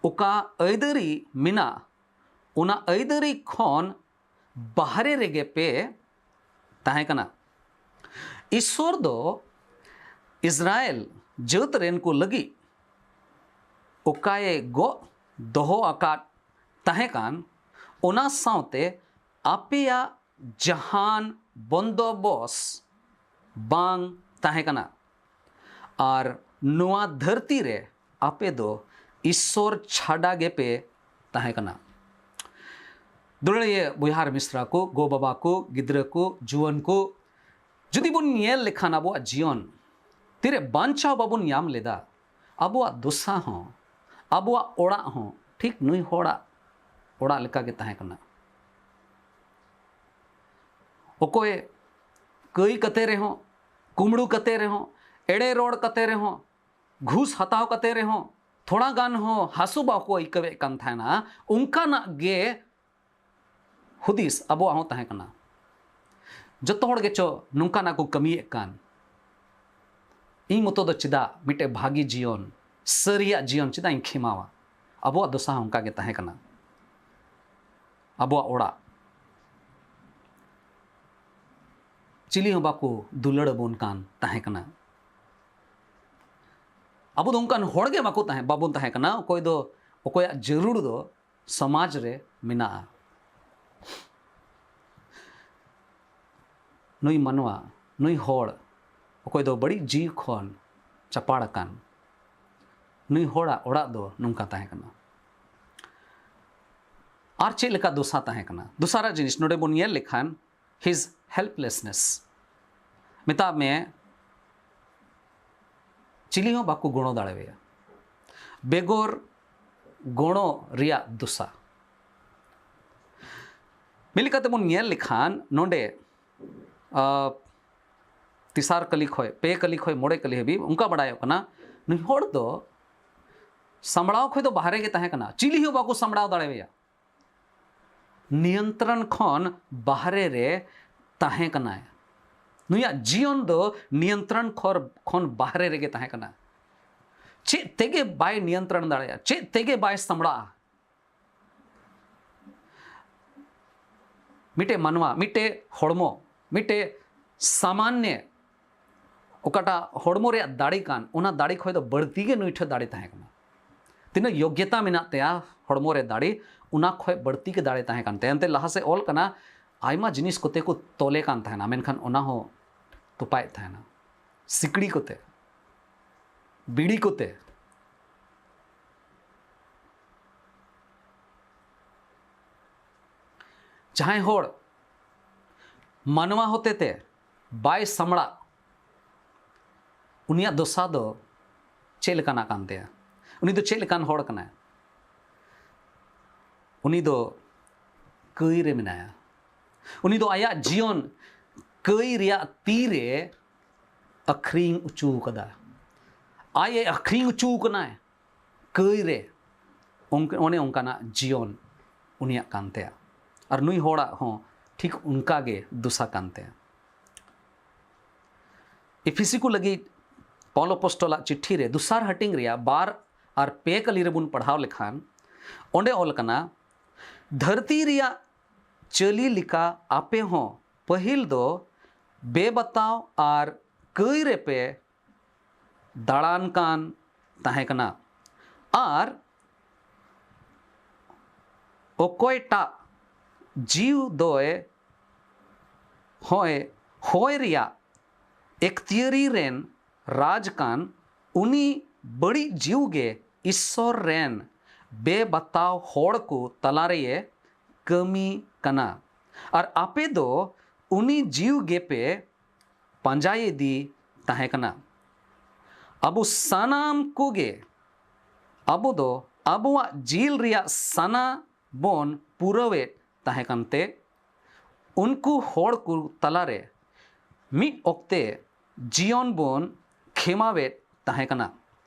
ᱚᱠᱟ ᱟᱹᱭᱫᱟᱹᱨᱤ ᱢᱮᱱᱟᱜ, ᱚᱱᱟ ᱟᱹᱭᱫᱟᱹᱨᱤ ᱠᱷᱚᱱ ᱵᱟᱦᱨᱮ ᱨᱮᱜᱮ ᱯᱮ ᱛᱟᱦᱮᱸ ᱠᱟᱱᱟ᱾ ᱤᱥᱥᱚᱨ ᱫᱚ ᱤᱥᱨᱟᱭᱮᱞ ᱡᱟᱹᱛ ᱨᱮᱱ ᱠᱚ ᱞᱟᱹᱜᱤᱫ ᱚᱠᱟᱭ ᱜᱚᱜ ᱫᱚᱦᱚ ᱟᱠᱟᱫ ᱛᱟᱦᱮᱸ ᱠᱟᱱ, ᱚᱱᱟ ᱥᱟᱶᱛᱮ ᱟᱯᱮᱭᱟᱜ ᱡᱟᱦᱟᱱ ᱵᱚᱱᱫᱚᱵᱚᱥ ᱵᱟᱝ ᱛᱟᱦᱮᱸ ᱠᱟᱱᱟ᱾ ᱟᱨ ᱱᱚᱣᱟ ᱫᱷᱟᱹᱨᱛᱤ ᱨᱮ ᱟᱯᱮ ᱫᱚ ᱤᱥᱥᱚᱨ ᱪᱷᱟᱰᱟ ᱜᱮᱯᱮ ᱛᱟᱦᱮᱸ ᱠᱟᱱᱟ᱾ ᱫᱩᱞᱟᱹᱲᱤᱭᱟᱹ ᱵᱚᱭᱦᱟ ᱟᱨ ᱢᱤᱥᱨᱟ ᱠᱚ, ᱜᱚ ᱵᱟᱵᱟ ᱠᱚ, ᱜᱤᱫᱽᱨᱟᱹ ᱠᱚ, ᱡᱩᱣᱟᱹᱱ ᱠᱚ, ᱡᱩᱫᱤ ᱵᱚᱱ ᱧᱮᱞ ᱞᱮᱠᱷᱟᱱ ᱟᱵᱚᱣᱟᱜ ᱡᱤᱭᱚᱱ ᱛᱤᱨᱮ ᱵᱟᱧᱪᱟᱣ ᱵᱟᱵᱚᱱ ᱧᱟᱢ ᱞᱮᱫᱟ, ᱟᱵᱚᱣᱟᱜ ᱫᱚᱥᱟ ᱦᱚᱸ, ᱟᱵᱚᱣᱟᱜ ᱚᱲᱟᱜ ᱦᱚᱸ ᱴᱷᱤᱠ ᱱᱩᱭ ᱦᱚᱲᱟᱜ ᱚᱲᱟᱜ ᱞᱮᱠᱟᱜᱮ ᱛᱟᱦᱮᱸ ᱠᱟᱱᱟ᱾ ᱚᱠᱚᱭ ᱠᱟᱹᱭ ᱠᱟᱛᱮ ᱨᱮᱦᱚᱸ, ᱠᱩᱢᱲᱩ ᱠᱟᱛᱮ ᱨᱮᱦᱚᱸ, ᱮᱲᱮ ᱨᱚᱲ ᱠᱟᱛᱮ ᱨᱮᱦᱚᱸ, ᱜᱷᱩᱥ ᱦᱟᱛᱟᱣ ᱠᱟᱛᱮ ᱨᱮᱦᱚᱸ, ᱛᱷᱚᱲᱟ ᱜᱟᱱ ᱦᱚᱸ ᱦᱟᱹᱥᱩ ᱵᱟᱠᱚ ᱟᱹᱭᱠᱟᱹᱣᱮᱫ ᱠᱟᱱ ᱛᱟᱦᱮᱱᱟ, ᱚᱱᱠᱟᱱᱟᱜ ᱜᱮ ᱦᱩᱫᱤᱥ ᱟᱵᱚᱣᱟᱜ ᱦᱚᱸ ᱛᱟᱦᱮᱸ ᱠᱟᱱᱟ᱾ ᱡᱚᱛᱚ ᱦᱚᱲ ᱜᱮᱪᱚ ᱱᱚᱝᱠᱟᱱᱟᱜ ᱠᱚ ᱠᱟᱹᱢᱤᱭᱮᱫ ᱠᱟᱱ, ᱤᱧ ᱢᱚᱛᱚ ᱫᱚ ᱪᱮᱫᱟᱜ ᱢᱤᱫᱴᱮᱡ ᱵᱷᱟᱹᱜᱤ ᱡᱤᱭᱚᱱ, ᱥᱟᱹᱨᱤᱭᱟᱜ ᱡᱤᱭᱚᱱ ᱪᱮᱫᱟᱜ ᱤᱧ ᱠᱷᱮᱢᱟᱣᱟ? ᱟᱵᱚᱣᱟᱜ ᱫᱚᱥᱟ ᱦᱚᱸ ᱚᱱᱠᱟ ᱜᱮ ᱛᱟᱦᱮᱸ ᱠᱟᱱᱟ᱾ ᱟᱵᱚᱣᱟᱜ ᱚᱲᱟᱜ ᱪᱤᱞᱤ ᱦᱚᱸ ᱵᱟᱠᱚ ᱫᱩᱞᱟᱹᱲ ᱟᱵᱚᱱ ᱠᱟᱱ ᱛᱟᱦᱮᱸ ᱠᱟᱱᱟ᱾ ᱟᱵᱚ ᱫᱚ ᱚᱱᱠᱟᱱ ᱦᱚᱲ ᱜᱮ ᱵᱟᱠᱚ ᱛᱟᱦᱮᱸ, ᱵᱟᱵᱚᱱ ᱛᱟᱦᱮᱸ ᱠᱟᱱᱟ, ᱚᱠᱚᱭ ᱫᱚ, ᱚᱠᱚᱭᱟᱜ ᱡᱟᱹᱨᱩᱲ ᱫᱚ ᱥᱚᱢᱟᱡᱽ ᱨᱮ ᱢᱮᱱᱟᱜᱼᱟ᱾ ᱱᱩᱭ ᱢᱟᱱᱣᱟ, ᱱᱩᱭ ᱦᱚᱲ, ᱚᱠᱚᱭ ᱫᱚ ᱵᱟᱹᱲᱤᱡ ᱡᱤᱣᱤ ᱠᱷᱚᱱ ᱪᱟᱯᱟᱲ ᱟᱠᱟᱱ, ᱱᱩᱭ ᱦᱚᱲᱟᱜ ᱚᱲᱟᱜ ᱫᱚ ᱱᱚᱝᱠᱟ ᱛᱟᱦᱮᱸ ᱠᱟᱱᱟ᱾ ᱟᱨ ᱪᱮᱫ ᱞᱮᱠᱟ ᱫᱚᱥᱟ ᱛᱟᱦᱮᱸ ᱠᱟᱱᱟ? ᱫᱚᱥᱟᱨᱟᱜ ᱡᱤᱱᱤᱥ ᱱᱚᱰᱮ ᱵᱚᱱ ᱧᱮᱞ ᱞᱮᱠᱷᱟᱱ, his helplessness᱾ ᱢᱮᱛᱟᱜ ᱢᱮ, ᱪᱤᱞᱤ ᱦᱚᱸ ᱵᱟᱠᱚ ᱜᱚᱲᱚ ᱫᱟᱲᱮᱣᱟᱭᱟ᱾ ᱵᱮᱜᱚᱨ ᱜᱚᱲᱚ ᱨᱮᱭᱟᱜ ᱫᱚᱥᱟ᱾ ᱢᱤᱫ ᱞᱮᱠᱟᱛᱮ ᱵᱚᱱ ᱧᱮᱞ ᱞᱮᱠᱷᱟᱱ ᱱᱚᱰᱮ, ᱟ, ᱛᱮᱥᱟᱨ ᱠᱟᱹᱞᱤ ᱠᱷᱚᱡ, ᱯᱮ ᱠᱟᱹᱞᱤ ᱠᱷᱚᱡ ᱢᱚᱬᱮ ᱠᱟᱹᱞᱤ ᱦᱟᱹᱵᱤᱡ ᱚᱱᱠᱟ ᱵᱟᱲᱟᱭᱚᱜ ᱠᱟᱱᱟ, ᱱᱩᱭ ᱦᱚᱲ ᱫᱚ ᱥᱟᱢᱵᱲᱟᱣ ᱠᱷᱚᱡ ᱫᱚ ᱵᱟᱦᱨᱮ ᱜᱮ ᱛᱟᱦᱮᱸ ᱠᱟᱱᱟ, ᱪᱤᱞᱤ ᱦᱚᱸ ᱵᱟᱠᱚ ᱥᱟᱢᱵᱲᱟᱣ ᱫᱟᱲᱮᱣᱟᱭᱟ᱾ ᱱᱤᱭᱚᱱᱛᱨᱚᱱ ᱠᱷᱚᱱ ᱵᱟᱦᱨᱮ ᱨᱮ ᱛᱟᱦᱮᱸ ᱠᱟᱱᱟᱭ᱾ ᱱᱩᱭᱟᱜ ᱡᱤᱭᱚᱱ ᱫᱚ ᱱᱤᱭᱚᱱᱛᱨᱚᱱ ᱠᱷᱚᱨ-, ᱠᱷᱚᱱ ᱵᱟᱦᱨᱮ ᱨᱮᱜᱮ ᱛᱟᱦᱮᱸ ᱠᱟᱱᱟ᱾ ᱪᱮᱫ ᱛᱮᱜᱮ ᱵᱟᱭ ᱱᱤᱭᱚᱱᱛᱨᱚᱱ ᱫᱟᱲᱮᱭᱟᱜᱼᱟ, ᱪᱮᱫ ᱛᱮᱜᱮ ᱵᱟᱭ ᱥᱟᱢᱲᱟᱜᱼᱟ᱾ ᱢᱤᱫᱴᱮᱡ ᱢᱟᱱᱣᱟ, ᱢᱤᱫᱴᱮᱡ ᱦᱚᱲᱢᱚ, ᱢᱤᱫᱴᱮᱡ ᱥᱟᱢᱟᱱᱭᱚ ᱚᱠᱟᱴᱟᱜ ᱦᱚᱲᱢᱚ ᱨᱮᱭᱟᱜ ᱫᱟᱲᱮ ᱠᱟᱱ, ᱚᱱᱟ ᱫᱟᱲᱮ ᱠᱷᱚᱡ ᱫᱚ ᱵᱟᱹᱲᱛᱤ ᱜᱮ ᱱᱩᱭ ᱴᱷᱮᱱ ᱫᱟᱲᱮ ᱛᱟᱦᱮᱸ ᱠᱟᱱᱟ᱾ ᱛᱤᱱᱟᱹᱜ ᱭᱳᱜᱽᱭᱚᱛᱟ ᱢᱮᱱᱟᱜ ᱛᱟᱭᱟ ᱦᱚᱲᱢᱚ ᱨᱮ ᱫᱟᱲᱮ, ᱚᱱᱟ ᱠᱷᱚᱡ ᱵᱟᱹᱲᱛᱤ ᱜᱮ ᱫᱟᱲᱮ ᱛᱟᱦᱮᱸ ᱠᱟᱱ ᱛᱟᱭᱟ᱾ ᱮᱱᱛᱮ ᱞᱟᱦᱟ ᱥᱮᱫ ᱚᱞ ᱠᱟᱱᱟ, ᱟᱭᱢᱟ ᱡᱤᱱᱤᱥ ᱠᱚᱛᱮ ᱠᱚ ᱛᱚᱞᱮ ᱠᱟᱱ ᱛᱟᱦᱮᱱᱟ, ᱢᱮᱱᱠᱷᱟᱱ ᱚᱱᱟ ᱦᱚᱸ ᱛᱚᱯᱟᱭᱮᱫ ᱛᱟᱦᱮᱱᱟ, ᱥᱤᱠᱲᱤ ᱠᱚᱛᱮ, ᱵᱤᱲᱤ ᱠᱚᱛᱮ᱾ ᱡᱟᱦᱟᱸᱭ ᱦᱚᱲ ᱢᱟᱱᱣᱟ ᱦᱚᱛᱮᱛᱮ ᱵᱟᱭ ᱥᱟᱢᱲᱟᱜ, ᱩᱱᱤᱭᱟᱜ ᱫᱚᱥᱟ ᱫᱚ ᱪᱮᱫ ᱞᱮᱠᱟᱱᱟᱜ ᱠᱟᱱ ᱛᱟᱭᱟ? ᱩᱱᱤ ᱫᱚ ᱪᱮᱫ ᱞᱮᱠᱟᱱ ᱦᱚᱲ ᱠᱟᱱᱟᱭ? ᱩᱱᱤ ᱫᱚ ᱠᱟᱹᱭ ᱨᱮ ᱢᱮᱱᱟᱭᱟ᱾ ᱩᱱᱤ ᱫᱚ ᱟᱭᱟᱜ ᱡᱤᱭᱚᱱ ᱠᱟᱹᱭ ᱨᱮᱭᱟᱜ ᱛᱤ ᱨᱮ ᱟᱹᱠᱷᱨᱤᱧ ᱦᱚᱪᱚ ᱠᱟᱫᱟ᱾ ᱟᱡ ᱮ ᱟᱹᱠᱷᱨᱤᱧ ᱦᱚᱪᱚ ᱠᱟᱱᱟᱭ ᱠᱟᱹᱭ ᱨᱮ᱾ ᱚᱱᱠ-, ᱚᱱᱮ ᱚᱱᱠᱟᱱᱟᱜ ᱡᱤᱭᱚᱱ ᱩᱱᱤᱭᱟᱜ ᱠᱟᱱ ᱛᱟᱭᱟ᱾ ᱟᱨ ᱱᱩᱭ ᱦᱚᱲᱟᱜ ᱦᱚᱸ ᱴᱷᱤᱠ ᱚᱱᱠᱟ ᱜᱮ ᱫᱚᱥᱟ ᱠᱟᱱ ᱛᱟᱭᱟ᱾ ᱮᱯᱷᱤᱥᱤ ᱠᱚ ᱞᱟᱹᱜᱤᱫ ᱯᱟᱣᱞᱚ ᱟᱯᱚᱥᱴᱚᱞᱟᱜ ᱪᱤᱴᱷᱤ ᱨᱮ ᱫᱚᱥᱟᱨ ᱦᱟᱹᱴᱤᱧ ᱨᱮᱭᱟᱜ ᱵᱟᱨ ᱟᱨ ᱯᱮ ᱠᱟᱹᱞᱤ ᱨᱮᱵᱚᱱ ᱯᱟᱲᱦᱟᱣ ᱞᱮᱠᱷᱟᱱ, ᱚᱸᱰᱮ ᱚᱞ ᱠᱟᱱᱟ, "ᱫᱷᱟᱹᱨᱛᱤ ᱨᱮᱭᱟᱜ ᱪᱟᱹᱞᱤ ᱞᱮᱠᱟ ᱟᱯᱮ ᱦᱚᱸ ᱯᱟᱹᱦᱤᱞ ᱫᱚ ᱵᱮᱵᱟᱛᱟᱣ ᱟᱨ ᱠᱟᱹᱭ ᱨᱮᱯᱮ ᱫᱟᱬᱟᱱ ᱠᱟᱱ ᱛᱟᱦᱮᱸ ᱠᱟᱱᱟ, ᱟᱨ ᱚᱠᱚᱭᱴᱟᱜ ᱡᱤᱣ ᱫᱚᱭ ᱦᱚᱸᱭ ᱦᱚᱭ ᱨᱮᱭᱟᱜ ᱮᱠᱛᱤᱭᱟᱹᱨᱤ ᱨᱮᱱ ᱨᱟᱡᱽ ᱠᱟᱱ, ᱩᱱᱤ ᱵᱟᱹᱲᱤᱡ ᱡᱤᱣ ᱜᱮ ᱤᱥᱥᱚᱨ ᱨᱮᱱ ᱵᱮᱵᱟᱛᱟᱣ ᱦᱚᱲ ᱠᱚ ᱛᱟᱞᱟᱨᱮᱭᱮ ᱠᱟᱹᱢᱤ ᱠᱟᱱᱟ᱾ ᱟᱨ ᱟᱯᱮ ᱫᱚ ᱩᱱᱤ ᱡᱤᱣ ᱜᱮᱯᱮ ᱯᱟᱸᱡᱟᱭᱮᱫᱤ ᱛᱟᱦᱮᱸ ᱠᱟᱱᱟ᱾" ᱟᱵᱚ ᱥᱟᱱᱟᱢ ᱠᱚᱜᱮ, ᱟᱵᱚ ᱫᱚ ᱟᱵᱚᱣᱟᱜ ᱡᱤᱞ ᱨᱮᱭᱟᱜ ᱥᱟᱱᱟ ᱵᱚᱱ ᱯᱩᱨᱟᱹᱣᱮᱫ ᱛᱟᱦᱮᱸ ᱠᱟᱱᱛᱮ, ᱩᱱᱠᱩ ᱦᱚᱲ ᱠᱚ ᱛᱟᱞᱟᱨᱮ ᱢᱤᱫ ᱚᱠᱛᱮ ᱡᱤᱭᱚᱱ ᱵᱚᱱ ᱠᱷᱮᱢᱟᱣᱮᱫ ᱛᱟᱦᱮᱸ ᱠᱟᱱᱟ᱾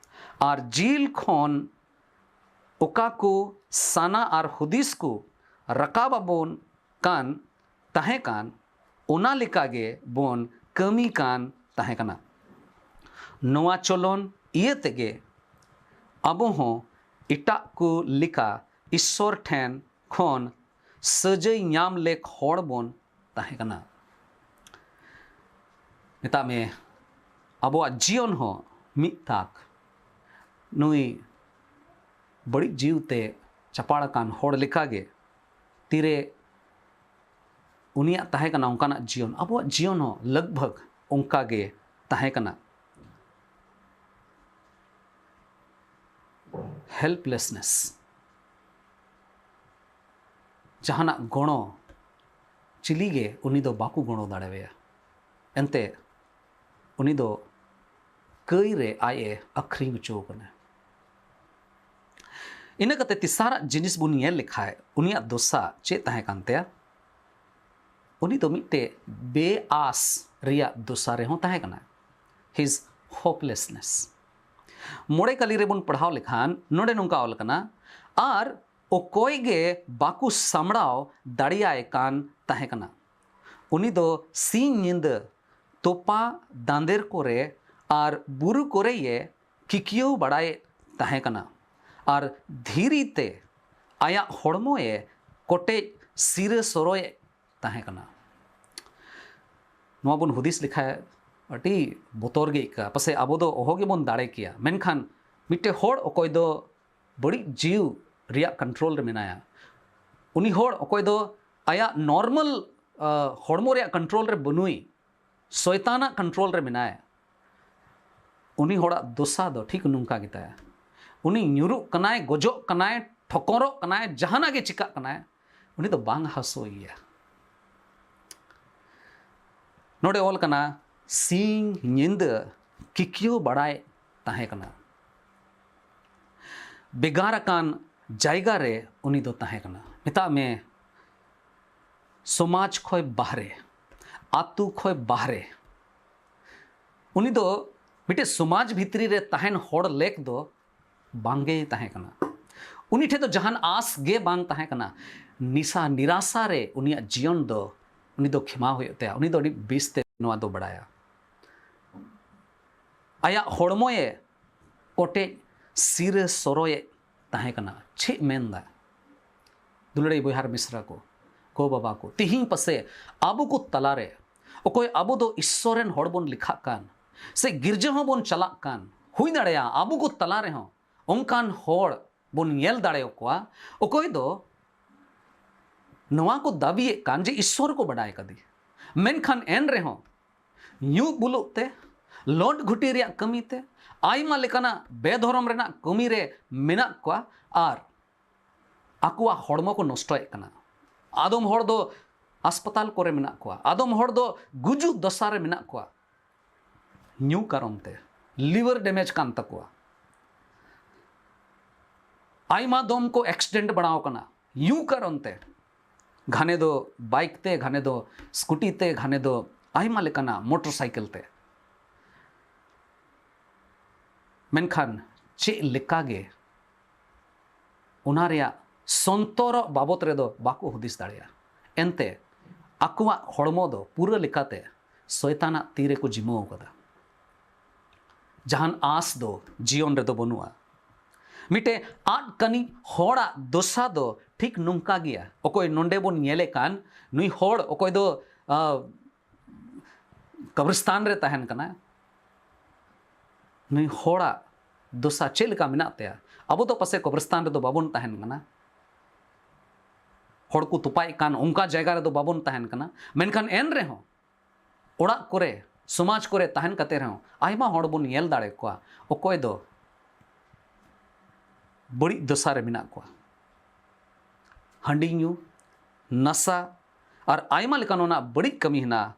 ᱟᱨ ᱡᱤᱞ ᱠᱷᱚᱱ ᱚᱠᱟ ᱠᱚ ᱥᱟᱱᱟ ᱟᱨ ᱦᱩᱫᱤᱥ ᱠᱚ ᱨᱟᱠᱟᱵ ᱟᱵᱚᱱ ᱠᱟᱱ ᱛᱟᱦᱮᱸ ᱠᱟᱱ, ᱚᱱᱟ ᱞᱮᱠᱟ ᱜᱮ ᱵᱚᱱ ᱠᱟᱹᱢᱤ ᱠᱟᱱ ᱛᱟᱦᱮᱸ ᱠᱟᱱᱟ᱾ ᱱᱚᱣᱟ ᱪᱚᱞᱚᱱ ᱤᱭᱟᱹ ᱛᱮᱜᱮ ᱟᱵᱚ ᱦᱚᱸ ᱮᱴᱟᱜ ᱠᱚ ᱞᱮᱠᱟ ᱤᱥᱥᱚᱨ ᱴᱷᱮᱱ ᱠᱷᱚᱱ ᱥᱟᱹᱡᱟᱹᱭ ᱧᱟᱢ ᱞᱮᱠ ᱦᱚᱲ ᱵᱚᱱ ᱛᱟᱦᱮᱸ ᱠᱟᱱᱟ᱾ ᱢᱮᱛᱟᱜ ᱢᱮ, ᱟᱵᱚᱣᱟᱜ ᱡᱤᱭᱚᱱ ᱦᱚᱸ ᱢᱤᱫ ᱛᱟᱠ ᱱᱩᱭ ᱵᱟᱹᱲᱤᱡ ᱡᱤᱣᱤ ᱛᱮ ᱪᱟᱯᱟᱲ ᱟᱠᱟᱱ ᱦᱚᱲ ᱞᱮᱠᱟᱜᱮ ᱛᱤᱨᱮ ᱩᱱᱤᱭᱟᱜ ᱛᱟᱦᱮᱸ ᱠᱟᱱᱟ ᱚᱱᱠᱟᱱᱟᱜ ᱡᱤᱭᱚᱱ, ᱟᱵᱚᱣᱟᱜ ᱡᱤᱭᱚᱱ ᱦᱚᱸ ᱞᱟᱜᱽ ᱵᱷᱟᱜᱽ ᱚᱱᱠᱟ ᱜᱮ ᱛᱟᱦᱮᱸ ᱠᱟᱱᱟ᱾ ᱦᱮᱞᱯᱞᱮᱥᱱᱮᱥ, ᱡᱟᱦᱟᱱᱟᱜ ᱜᱚᱲᱚ ᱪᱤᱞᱤ ᱜᱮ ᱩᱱᱤ ᱫᱚ ᱵᱟᱠᱚ ᱜᱚᱲᱚ ᱫᱟᱲᱮᱣᱟᱭᱟ᱾ ᱮᱱᱛᱮ ᱩᱱᱤ ᱫᱚ ᱠᱟᱹᱭ ᱨᱮ ᱟᱡ ᱮ ᱟᱹᱠᱷᱨᱤᱧ ᱦᱚᱪᱚ ᱟᱠᱟᱱᱟ᱾ ᱤᱱᱟᱹ ᱠᱟᱛᱮ ᱛᱮᱥᱟᱨᱟᱜ ᱡᱤᱱᱤᱥ ᱵᱚᱱ ᱧᱮᱞ ᱞᱮᱠᱷᱟᱡ, ᱩᱱᱤᱭᱟᱜ ᱫᱚᱥᱟ ᱪᱮᱫ ᱛᱟᱦᱮᱸ ᱠᱟᱱ ᱛᱟᱭᱟ? ᱩᱱᱤ ᱫᱚ ᱢᱤᱫᱴᱮᱡ ᱵᱮᱼᱟᱥ ᱨᱮᱭᱟᱜ ᱫᱚᱥᱟ ᱨᱮᱦᱚᱸ ᱛᱟᱦᱮᱸ ᱠᱟᱱᱟ, his hopelessness᱾ ᱢᱚᱬᱮ ᱠᱟᱹᱞᱤ ᱨᱮᱵᱚᱱ ᱯᱟᱲᱦᱟᱣ ᱞᱮᱠᱷᱟᱱ ᱱᱚᱰᱮ ᱱᱚᱝᱠᱟ ᱚᱞ ᱠᱟᱱᱟ, ᱟᱨ ᱚᱠᱚᱭ ᱜᱮ ᱵᱟᱠᱚ ᱥᱟᱢᱲᱟᱣ ᱫᱟᱲᱮᱭᱟᱭ ᱠᱟᱱ ᱛᱟᱦᱮᱸ ᱠᱟᱱᱟ᱾ ᱩᱱᱤ ᱫᱚ ᱥᱤᱧ ᱧᱤᱫᱟᱹ ᱛᱚᱯᱟ ᱫᱟᱸᱫᱮᱨ ᱠᱚᱨᱮ ᱟᱨ ᱵᱩᱨᱩ ᱠᱚᱨᱮ ᱭᱮ ᱠᱤᱠᱤᱭᱟᱹᱣ ᱵᱟᱲᱟᱭᱮᱫ ᱛᱟᱦᱮᱸ ᱠᱟᱱᱟ ᱟᱨ ᱫᱷᱤᱨᱤ ᱛᱮ ᱟᱭᱟᱜ ᱦᱚᱲᱢᱚᱭᱮ ᱠᱚᱴᱮᱡ ᱥᱤᱨᱟᱹ ᱥᱚᱨᱚᱭᱮᱫ ᱛᱟᱦᱮᱸ ᱠᱟᱱᱟ᱾ ᱱᱚᱣᱟ ᱵᱚᱱ ᱦᱩᱫᱤᱥ ᱞᱮᱠᱷᱟᱡ ᱟᱹᱰᱤ ᱵᱚᱛᱚᱨ ᱜᱮ ᱟᱹᱭᱠᱟᱹᱜᱼᱟ᱾ ᱯᱟᱥᱮᱡ ᱟᱵᱚ ᱫᱚ ᱚᱦᱚ ᱜᱮᱵᱚᱱ ᱫᱟᱲᱮ ᱠᱮᱭᱟ᱾ ᱢᱮᱱᱠᱷᱟᱱ ᱢᱤᱫᱴᱮᱡ ᱦᱚᱲ ᱚᱠᱚᱭ ᱫᱚ ᱵᱟᱹᱲᱤᱡ ᱡᱤᱣᱤ ᱨᱮᱭᱟᱜ ᱠᱚᱱᱴᱨᱳᱞ ᱨᱮ ᱢᱮᱱᱟᱭᱟ, ᱩᱱᱤ ᱦᱚᱲ ᱚᱠᱚᱭ ᱫᱚ ᱟᱭᱟᱜ ᱱᱚᱨᱢᱟᱞ ᱦᱚᱲᱢᱚ ᱨᱮᱭᱟᱜ ᱠᱚᱱᱴᱨᱳᱞ ᱨᱮ ᱵᱟᱹᱱᱩᱭ, ᱥᱚᱭᱛᱟᱱᱟᱜ ᱠᱚᱱᱴᱨᱳᱞ ᱨᱮ ᱢᱮᱱᱟᱭᱟ, ᱩᱱᱤ ᱦᱚᱲᱟᱜ ᱫᱚᱥᱟ ᱫᱚ ᱴᱷᱤᱠ ᱱᱚᱝᱠᱟ ᱜᱮᱛᱟᱭᱟ᱾ ᱩᱱᱤ ᱧᱩᱨᱩᱜ ᱠᱟᱱᱟᱭ, ᱜᱚᱡᱚᱜ ᱠᱟᱱᱟᱭ, ᱴᱷᱚᱠᱚᱨᱚᱜ ᱠᱟᱱᱟᱭ, ᱡᱟᱦᱟᱱᱟᱜ ᱜᱮ ᱪᱤᱠᱟᱜ ᱠᱟᱱᱟᱭ, ᱩᱱᱤ ᱫᱚ ᱵᱟᱝ ᱦᱟᱹᱥᱩᱭᱮᱭᱟ᱾ ᱱᱚᱰᱮ ᱚᱞ ᱠᱟᱱᱟ, ᱥᱤᱧ ᱧᱤᱫᱟᱹ ᱠᱤᱠᱤᱭᱟᱹᱣ ᱵᱟᱲᱟᱭ ᱛᱟᱦᱮᱸ ᱠᱟᱱᱟ᱾ ᱵᱷᱮᱜᱟᱨ ᱟᱠᱟᱱ ᱡᱟᱭᱜᱟ ᱨᱮ ᱩᱱᱤ ᱫᱚ ᱛᱟᱦᱮᱸ ᱠᱟᱱᱟ᱾ ᱢᱮᱛᱟᱜ ᱢᱮ, ᱥᱚᱢᱟᱡᱽ ᱠᱷᱚᱡ ᱵᱟᱦᱨᱮ, ᱟᱛᱳ ᱠᱷᱚᱡ ᱵᱟᱦᱨᱮ᱾ ᱩᱱᱤ ᱫᱚ ᱢᱤᱫᱴᱮᱡ ᱥᱚᱢᱟᱡᱽ ᱵᱷᱤᱛᱨᱤ ᱨᱮ ᱛᱟᱦᱮᱱ ᱦᱚᱲ ᱞᱮᱠ ᱫᱚ ᱵᱟᱝᱜᱮ ᱛᱟᱦᱮᱸ ᱠᱟᱱᱟ᱾ ᱩᱱᱤ ᱴᱷᱮᱱ ᱫᱚ ᱡᱟᱦᱟᱱ ᱟᱥ ᱜᱮ ᱵᱟᱝ ᱛᱟᱦᱮᱸ ᱠᱟᱱᱟ᱾ ᱱᱤᱥᱟ ᱱᱤᱨᱟᱥᱟ ᱨᱮ ᱩᱱᱤᱭᱟᱜ ᱡᱤᱭᱚᱱ ᱫᱚ ᱩᱱᱤ ᱫᱚ ᱠᱷᱮᱢᱟᱣ ᱦᱩᱭᱩᱜ ᱛᱟᱭᱟ᱾ ᱩᱱᱤ ᱫᱚ ᱟᱹᱰᱤ ᱵᱮᱥᱛᱮ ᱱᱚᱣᱟ ᱫᱚ ᱵᱟᱲᱟᱭᱟ᱾ ᱟᱭᱟᱜ ᱦᱚᱲᱢᱚᱭᱮ ᱠᱚᱴᱮᱡ ᱥᱤᱨᱟᱹ ᱥᱚᱨᱚᱭᱮᱫ ᱛᱟᱦᱮᱸ ᱠᱟᱱᱟ᱾ ᱪᱮᱫ ᱢᱮᱱᱫᱟ? ᱫᱩᱞᱟᱹᱲᱤᱭᱟᱹ ᱵᱚᱭᱦᱟ ᱟᱨ ᱢᱤᱥᱨᱟ ᱠᱚ, ᱜᱚ ᱵᱟᱵᱟ ᱠᱚ, ᱛᱤᱦᱤᱧ ᱯᱟᱥᱮ ᱟᱵᱚ ᱠᱚ ᱛᱟᱞᱟᱨᱮ ᱚᱠᱚᱭ ᱟᱵᱚ ᱫᱚ ᱤᱥᱥᱚᱨ ᱨᱮᱱ ᱦᱚᱲ ᱵᱚᱱ ᱞᱮᱠᱷᱟᱜ ᱠᱟᱱ, ᱥᱮ ᱜᱤᱨᱡᱟᱹ ᱦᱚᱸ ᱵᱚᱱ ᱪᱟᱞᱟᱜ ᱠᱟᱱ, ᱦᱩᱭ ᱫᱟᱲᱮᱭᱟᱜᱼᱟ ᱟᱵᱚ ᱠᱚ ᱛᱟᱞᱟ ᱨᱮᱦᱚᱸ ᱚᱱᱠᱟᱱ ᱦᱚᱲ ᱵᱚᱱ ᱧᱮᱞ ᱫᱟᱲᱮᱭᱟᱠᱚᱣᱟ, ᱚᱠᱚᱭ ᱫᱚ ᱱᱚᱣᱟ ᱠᱚ ᱫᱟᱹᱵᱤᱭᱮᱫ ᱠᱟᱱ ᱡᱮ ᱤᱥᱥᱚᱨ ᱠᱚ ᱵᱟᱰᱟᱭ ᱠᱟᱫᱮ, ᱢᱮᱱᱠᱷᱟᱱ ᱮᱱ ᱨᱮᱦᱚᱸ ᱧᱩ ᱵᱩᱞᱩᱜ ᱛᱮ, ᱞᱚᱴ ᱜᱷᱩᱴᱤ ᱨᱮᱭᱟᱜ ᱠᱟᱹᱢᱤ ᱛᱮ, ᱟᱭᱢᱟ ᱞᱮᱠᱟᱱᱟᱜ ᱵᱮᱫᱷᱚᱨᱚᱢ ᱨᱮᱱᱟᱜ ᱠᱟᱹᱢᱤ ᱨᱮ ᱢᱮᱱᱟᱜ ᱠᱚᱣᱟ᱾ ᱟᱨ ᱟᱠᱚᱣᱟᱜ ᱦᱚᱲᱢᱚ ᱠᱚ ᱱᱚᱥᱴᱚᱭᱮᱫ ᱠᱟᱱᱟ᱾ ᱟᱫᱚᱢ ᱦᱚᱲ ᱫᱚ ᱦᱟᱥᱯᱟᱛᱟᱞ ᱠᱚᱨᱮ ᱢᱮᱱᱟᱜ ᱠᱚᱣᱟ, ᱟᱫᱚᱢ ᱦᱚᱲ ᱫᱚ ᱜᱩᱡᱩᱜ ᱫᱚᱥᱟ ᱨᱮ ᱢᱮᱱᱟᱜ ᱠᱚᱣᱟ᱾ ᱧᱩ ᱠᱟᱨᱚᱱ ᱛᱮ ᱞᱤᱵᱷᱟᱨ ᱰᱮᱢᱮᱡᱽ ᱠᱟᱱ ᱛᱟᱠᱚᱣᱟ᱾ ᱟᱭᱢᱟ ᱫᱚᱢ ᱠᱚ ᱮᱠᱥᱤᱰᱮᱱᱴ ᱵᱟᱲᱟᱣ ᱠᱟᱱᱟ ᱧᱩ ᱠᱟᱨᱚᱱ ᱛᱮ᱾ ᱜᱷᱟᱱᱮ ᱫᱚ ᱵᱟᱭᱤᱠ ᱛᱮ, ᱜᱷᱟᱱᱮ ᱫᱚ ᱥᱠᱩᱴᱤ ᱛᱮ, ᱜᱷᱟᱱᱮ ᱫᱚ ᱟᱭᱢᱟ ᱞᱮᱠᱟᱱᱟᱜ ᱢᱚᱴᱚᱨ ᱥᱟᱭᱠᱮᱞ ᱛᱮ᱾ ᱢᱮᱱᱠᱷᱟᱱ ᱪᱮᱫ ᱞᱮᱠᱟ ᱜᱮ ᱚᱱᱟ ᱨᱮᱭᱟᱜ ᱥᱚᱱᱛᱚᱨᱚᱜ ᱵᱟᱵᱚᱛ ᱨᱮᱫᱚ ᱵᱟᱠᱚ ᱦᱩᱫᱤᱥ ᱫᱟᱲᱮᱭᱟᱜᱼᱟ᱾ ᱮᱱᱛᱮ ᱟᱠᱚᱣᱟᱜ ᱦᱚᱲᱢᱚ ᱫᱚ ᱯᱩᱨᱟᱹ ᱞᱮᱠᱟᱛᱮ ᱥᱚᱭᱛᱟᱱᱟᱜ ᱛᱤ ᱨᱮᱠᱚ ᱡᱤᱢᱟᱹᱣ ᱟᱠᱟᱫᱟ᱾ ᱡᱟᱦᱟᱱ ᱟᱸᱥ ᱫᱚ ᱡᱤᱭᱚᱱ ᱨᱮᱫᱚ ᱵᱟᱹᱱᱩᱜᱼᱟ᱾ ᱢᱤᱫᱴᱮᱡ ᱟᱫ ᱠᱟᱹᱱᱤᱡ ᱦᱚᱲᱟᱜ ᱫᱚᱥᱟ ᱫᱚ ᱴᱷᱤᱠ ᱱᱚᱝᱠᱟ ᱜᱮᱭᱟ᱾ ᱚᱠᱚᱭ ᱱᱚᱰᱮ ᱵᱚᱱ ᱧᱮᱞᱮ ᱠᱟᱱ ᱱᱩᱭ ᱦᱚᱲ, ᱚᱠᱚᱭ ᱫᱚ ᱟᱸ, ᱠᱚᱵᱨᱤᱥᱛᱟᱱ ᱨᱮ ᱛᱟᱦᱮᱱ ᱠᱟᱱᱟ, ᱱᱩᱭ ᱦᱚᱲᱟᱜ ᱫᱚᱥᱟ ᱪᱮᱫ ᱞᱮᱠᱟ ᱢᱮᱱᱟᱜ ᱛᱟᱭᱟ? ᱟᱵᱚ ᱫᱚ ᱯᱟᱥᱮ ᱠᱚᱵᱨᱤᱥᱛᱟᱱ ᱨᱮᱫᱚ ᱵᱟᱵᱚᱱ ᱛᱟᱦᱮᱱ ᱠᱟᱱᱟ, ᱦᱚᱲ ᱠᱚ ᱛᱚᱯᱟᱭᱮᱫ ᱠᱟᱱ ᱚᱱᱠᱟ ᱡᱟᱭᱜᱟ ᱨᱮᱫᱚ ᱵᱟᱵᱚᱱ ᱛᱟᱦᱮᱱ ᱠᱟᱱᱟ᱾ ᱢᱮᱱᱠᱷᱟᱱ ᱮᱱ ᱨᱮᱦᱚᱸ ᱚᱲᱟᱜ ᱠᱚᱨᱮ, ᱥᱚᱢᱟᱡᱽ ᱠᱚᱨᱮ ᱛᱟᱦᱮᱱ ᱠᱟᱛᱮ ᱨᱮᱦᱚᱸ ᱟᱭᱢᱟ ᱦᱚᱲ ᱵᱚᱱ ᱧᱮᱞ ᱫᱟᱲᱮ ᱠᱚᱣᱟ, ᱚᱠᱚᱭ ᱫᱚ ᱵᱟᱹᱲᱤᱡ ᱫᱚᱥᱟ ᱨᱮ ᱢᱮᱱᱟᱜ ᱠᱚᱣᱟ᱾ ᱦᱟᱺᱰᱤ ᱧᱩ, ᱱᱟᱥᱟ ᱟᱨ ᱟᱭᱢᱟ ᱞᱮᱠᱟᱱ ᱚᱱᱟ ᱵᱟᱹᱲᱤᱡ ᱠᱟᱹᱢᱤ ᱦᱮᱱᱟᱜᱼᱟ᱾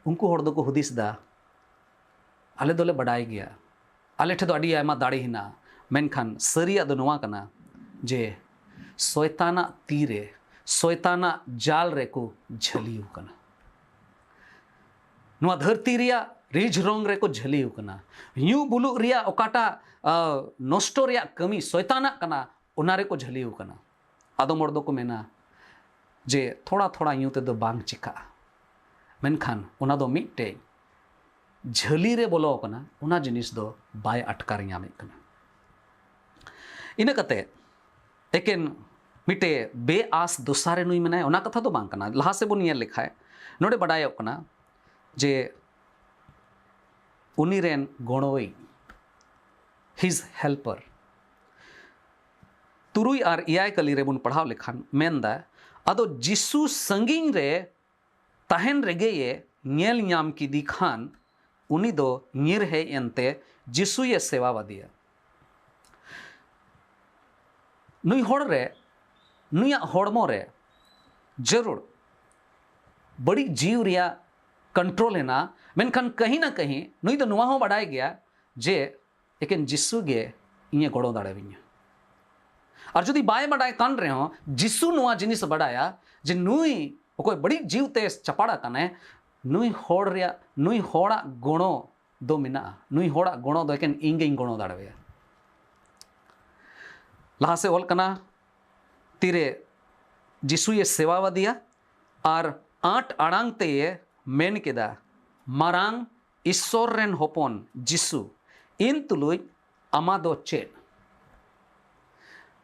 ᱩᱱᱠᱩ ᱦᱚᱲ ᱫᱚᱠᱚ ᱦᱩᱫᱤᱥ ᱮᱫᱟ, ᱟᱞᱮ ᱫᱚᱞᱮ ᱵᱟᱰᱟᱭ ᱜᱮᱭᱟ, ᱟᱞᱮ ᱴᱷᱮᱱ ᱫᱚ ᱟᱹᱰᱤ ᱟᱭᱢᱟ ᱫᱟᱲᱮ ᱦᱮᱱᱟᱜᱼᱟ᱾ ᱢᱮᱱᱠᱷᱟᱱ ᱥᱟᱹᱨᱤᱭᱟᱜ ᱫᱚ ᱱᱚᱣᱟ ᱠᱟᱱᱟ ᱡᱮ ᱥᱚᱭᱛᱟᱱᱟᱜ ᱛᱤᱨᱮ, ᱥᱚᱭᱛᱟᱱᱟᱜ ᱡᱟᱞ ᱨᱮᱠᱚ ᱡᱷᱟᱹᱞᱤ ᱟᱠᱟᱱᱟ᱾ ᱱᱚᱣᱟ ᱫᱷᱟᱹᱨᱛᱤ ᱨᱮᱭᱟᱜ ᱨᱤᱡ ᱨᱚᱝ ᱨᱮᱠᱚ ᱡᱷᱟᱹᱞᱤ ᱟᱠᱟᱱᱟ᱾ ᱧᱩ ᱵᱩᱞᱩᱜ ᱨᱮᱭᱟᱜ ᱚᱠᱟᱴᱟᱜ, ᱟ, ᱱᱚᱥᱴᱚ ᱨᱮᱭᱟᱜ ᱠᱟᱹᱢᱤ ᱥᱚᱭᱛᱟᱱᱟᱜ ᱠᱟᱱᱟ, ᱚᱱᱟ ᱨᱮᱠᱚ ᱡᱷᱟᱹᱞᱤ ᱟᱠᱟᱱᱟ᱾ ᱟᱫᱚᱢ ᱦᱚᱲ ᱫᱚᱠᱚ ᱢᱮᱱᱟ ᱡᱮ ᱛᱷᱚᱲᱟ ᱛᱷᱚᱲᱟ ᱧᱩ ᱛᱮᱫᱚ ᱵᱟᱝ ᱪᱤᱠᱟᱹᱜᱼᱟ, ᱢᱮᱱᱠᱷᱟᱱ ᱚᱱᱟ ᱫᱚ ᱢᱤᱫᱴᱮᱡ ᱡᱷᱟᱹᱞᱤ ᱨᱮ ᱵᱚᱞᱚ ᱟᱠᱟᱱᱟ, ᱚᱱᱟ ᱡᱤᱱᱤᱥ ᱫᱚ ᱵᱟᱭ ᱟᱴᱠᱟᱨ ᱧᱟᱢᱮᱫ ᱠᱟᱱᱟ᱾ ᱤᱱᱟᱹ ᱠᱟᱛᱮ ᱮᱠᱮᱱ ᱢᱤᱫᱴᱮᱡ ᱵᱮᱼᱟᱥ ᱫᱚᱥᱟ ᱨᱮ ᱱᱩᱭ ᱢᱮᱱᱟᱭᱟ, ᱚᱱᱟ ᱠᱟᱛᱷᱟ ᱫᱚ ᱵᱟᱝ ᱠᱟᱱᱟ᱾ ᱞᱟᱦᱟ ᱥᱮᱫ ᱵᱚᱱ ᱧᱮᱞ ᱞᱮᱠᱷᱟᱡ ᱱᱚᱰᱮ ᱵᱟᱰᱟᱭᱚᱜ ᱠᱟᱱᱟ ᱡᱮ ᱩᱱᱤ ᱨᱮᱱ ᱜᱚᱲᱚᱭᱤᱡ, his helper, ᱛᱩᱨᱩᱭ ᱟᱨ ᱮᱭᱟᱭ ᱠᱟᱹᱞᱤ ᱨᱮᱵᱚᱱ ᱯᱟᱲᱦᱟᱣ ᱞᱮᱠᱷᱟᱱ ᱢᱮᱱᱫᱟ, ᱟᱫᱚ ᱡᱤᱥᱩ ᱥᱟᱺᱜᱤᱧ ᱨᱮ ᱛᱟᱦᱮᱱ ᱨᱮᱜᱮᱭᱮ ᱧᱮᱞ ᱧᱟᱢ ᱠᱮᱫᱮ ᱠᱷᱟᱱ ᱩᱱᱤ ᱫᱚ ᱧᱤᱨ ᱦᱮᱡ ᱮᱱᱛᱮ ᱡᱤᱥᱩᱭᱮ ᱥᱮᱵᱟ ᱟᱫᱮᱭᱟ᱾ ᱱᱩᱭ ᱦᱚᱲ ᱨᱮ, ᱱᱩᱭᱟᱜ ᱦᱚᱲᱢᱚ ᱨᱮ ᱡᱟᱹᱨᱩᱲ ᱵᱟᱹᱲᱤᱡ ᱡᱤᱣ ᱨᱮᱭᱟᱜ ᱠᱚᱱᱴᱨᱳᱞ ᱦᱮᱱᱟᱜᱼᱟ, ᱢᱮᱱᱠᱷᱟᱱ ᱠᱟᱹᱦᱤ ᱱᱟ ᱠᱟᱹᱦᱤ ᱱᱩᱭ ᱫᱚ ᱱᱚᱣᱟ ᱦᱚᱸ ᱵᱟᱰᱟᱭ ᱜᱮᱭᱟ ᱡᱮ ᱮᱠᱮᱱ ᱡᱤᱥᱩ ᱜᱮ ᱤᱧᱮ ᱜᱚᱲᱚ ᱫᱟᱲᱮᱣᱤᱧᱟ᱾ ᱟᱨ ᱡᱩᱫᱤ ᱵᱟᱭ ᱵᱟᱰᱟᱭ ᱠᱟᱱ ᱨᱮᱦᱚᱸ, ᱡᱤᱥᱩ ᱱᱚᱣᱟ ᱡᱤᱱᱤᱥ ᱵᱟᱰᱟᱭᱟ ᱡᱮ ᱱᱩᱭ ᱚᱠᱚᱭ ᱵᱟᱹᱲᱤᱡ ᱡᱤᱣ ᱛᱮ ᱪᱟᱯᱟᱲ ᱟᱠᱟᱱᱟᱭ, ᱱᱩᱭ ᱦᱚᱲ ᱨᱮᱭᱟᱜ, ᱱᱩᱭ ᱦᱚᱲᱟᱜ ᱜᱚᱲᱚ ᱫᱚ ᱢᱮᱱᱟᱜᱼᱟ᱾ ᱱᱩᱭ ᱦᱚᱲᱟᱜ ᱜᱚᱲᱚ ᱫᱚ ᱮᱠᱮᱱ ᱤᱧ ᱜᱮᱧ ᱜᱚᱲᱚ ᱫᱟᱲᱮᱣᱟᱭᱟ᱾ ᱞᱟᱦᱟ ᱥᱮᱫ ᱚᱞ ᱠᱟᱱᱟ, ᱛᱤᱨᱮ ᱡᱤᱥᱩᱭᱮ ᱥᱮᱵᱟ ᱟᱫᱮᱭᱟ ᱟᱨ ᱟᱸᱴ ᱟᱲᱟᱝ ᱛᱮᱭᱮ ᱢᱮᱱ ᱠᱮᱫᱟ, ᱢᱟᱨᱟᱝ ᱤᱥᱥᱚᱨ ᱨᱮᱱ ᱦᱚᱯᱚᱱ ᱡᱤᱥᱩ, ᱤᱧ ᱛᱩᱞᱩᱡ ᱟᱢᱟᱜ ᱫᱚ ᱪᱮᱫ?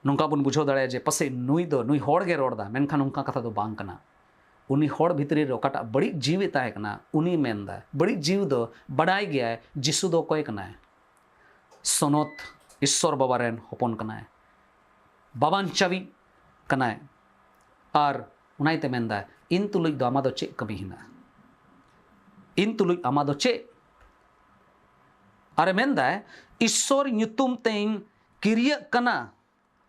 ᱱᱚᱝᱠᱟ ᱵᱚᱱ ᱵᱩᱡᱷᱟᱹᱣ ᱫᱟᱲᱮᱭᱟᱜᱼᱟ ᱡᱮ ᱯᱟᱥᱮᱡ ᱱᱩᱭ ᱫᱚ, ᱱᱩᱭ ᱦᱚᱲ ᱜᱮ ᱨᱚᱲ ᱫᱟ, ᱢᱮᱱᱠᱷᱟᱱ ᱚᱱᱠᱟ ᱠᱟᱛᱷᱟ ᱫᱚ ᱵᱟᱝ ᱠᱟᱱᱟ᱾ ᱩᱱᱤ ᱦᱚᱲ ᱵᱷᱤᱛᱨᱤ ᱨᱮ ᱚᱠᱟᱴᱟᱜ ᱵᱟᱹᱲᱤᱡ ᱡᱤᱣᱤ ᱛᱟᱦᱮᱸ ᱠᱟᱱᱟ, ᱩᱱᱤ ᱢᱮᱱᱫᱟ᱾ ᱵᱟᱹᱲᱤᱡ ᱡᱤᱣᱤ ᱫᱚ ᱵᱟᱰᱟᱭ ᱜᱮᱭᱟᱭ ᱡᱤᱥᱩ ᱫᱚ ᱚᱠᱚᱭ ᱠᱟᱱᱟᱭ᱾ ᱥᱚᱱᱚᱛ ᱤᱥᱥᱚᱨ ᱵᱟᱵᱟ ᱨᱮᱱ ᱦᱚᱯᱚᱱ ᱠᱟᱱᱟᱭ, ᱵᱟᱵᱟᱧᱪᱟᱣᱤᱡ ᱠᱟᱱᱟᱭ᱾ ᱟᱨ ᱚᱱᱟ ᱤᱭᱟᱹᱛᱮ ᱢᱮᱱᱫᱟ, ᱤᱧ ᱛᱩᱞᱩᱡ ᱫᱚ ᱟᱢᱟᱜ ᱫᱚ ᱪᱮᱫ ᱠᱟᱹᱢᱤ ᱦᱮᱱᱟᱜᱼᱟ? ᱤᱧ ᱛᱩᱞᱩᱡ ᱟᱢᱟᱜ ᱫᱚ ᱪᱮᱫ? ᱟᱨᱮ ᱢᱮᱱᱫᱟᱭ, ᱤᱥᱥᱚᱨ ᱧᱩᱛᱩᱢ ᱛᱮᱧ ᱠᱤᱨᱭᱟᱹᱜ ᱠᱟᱱᱟ,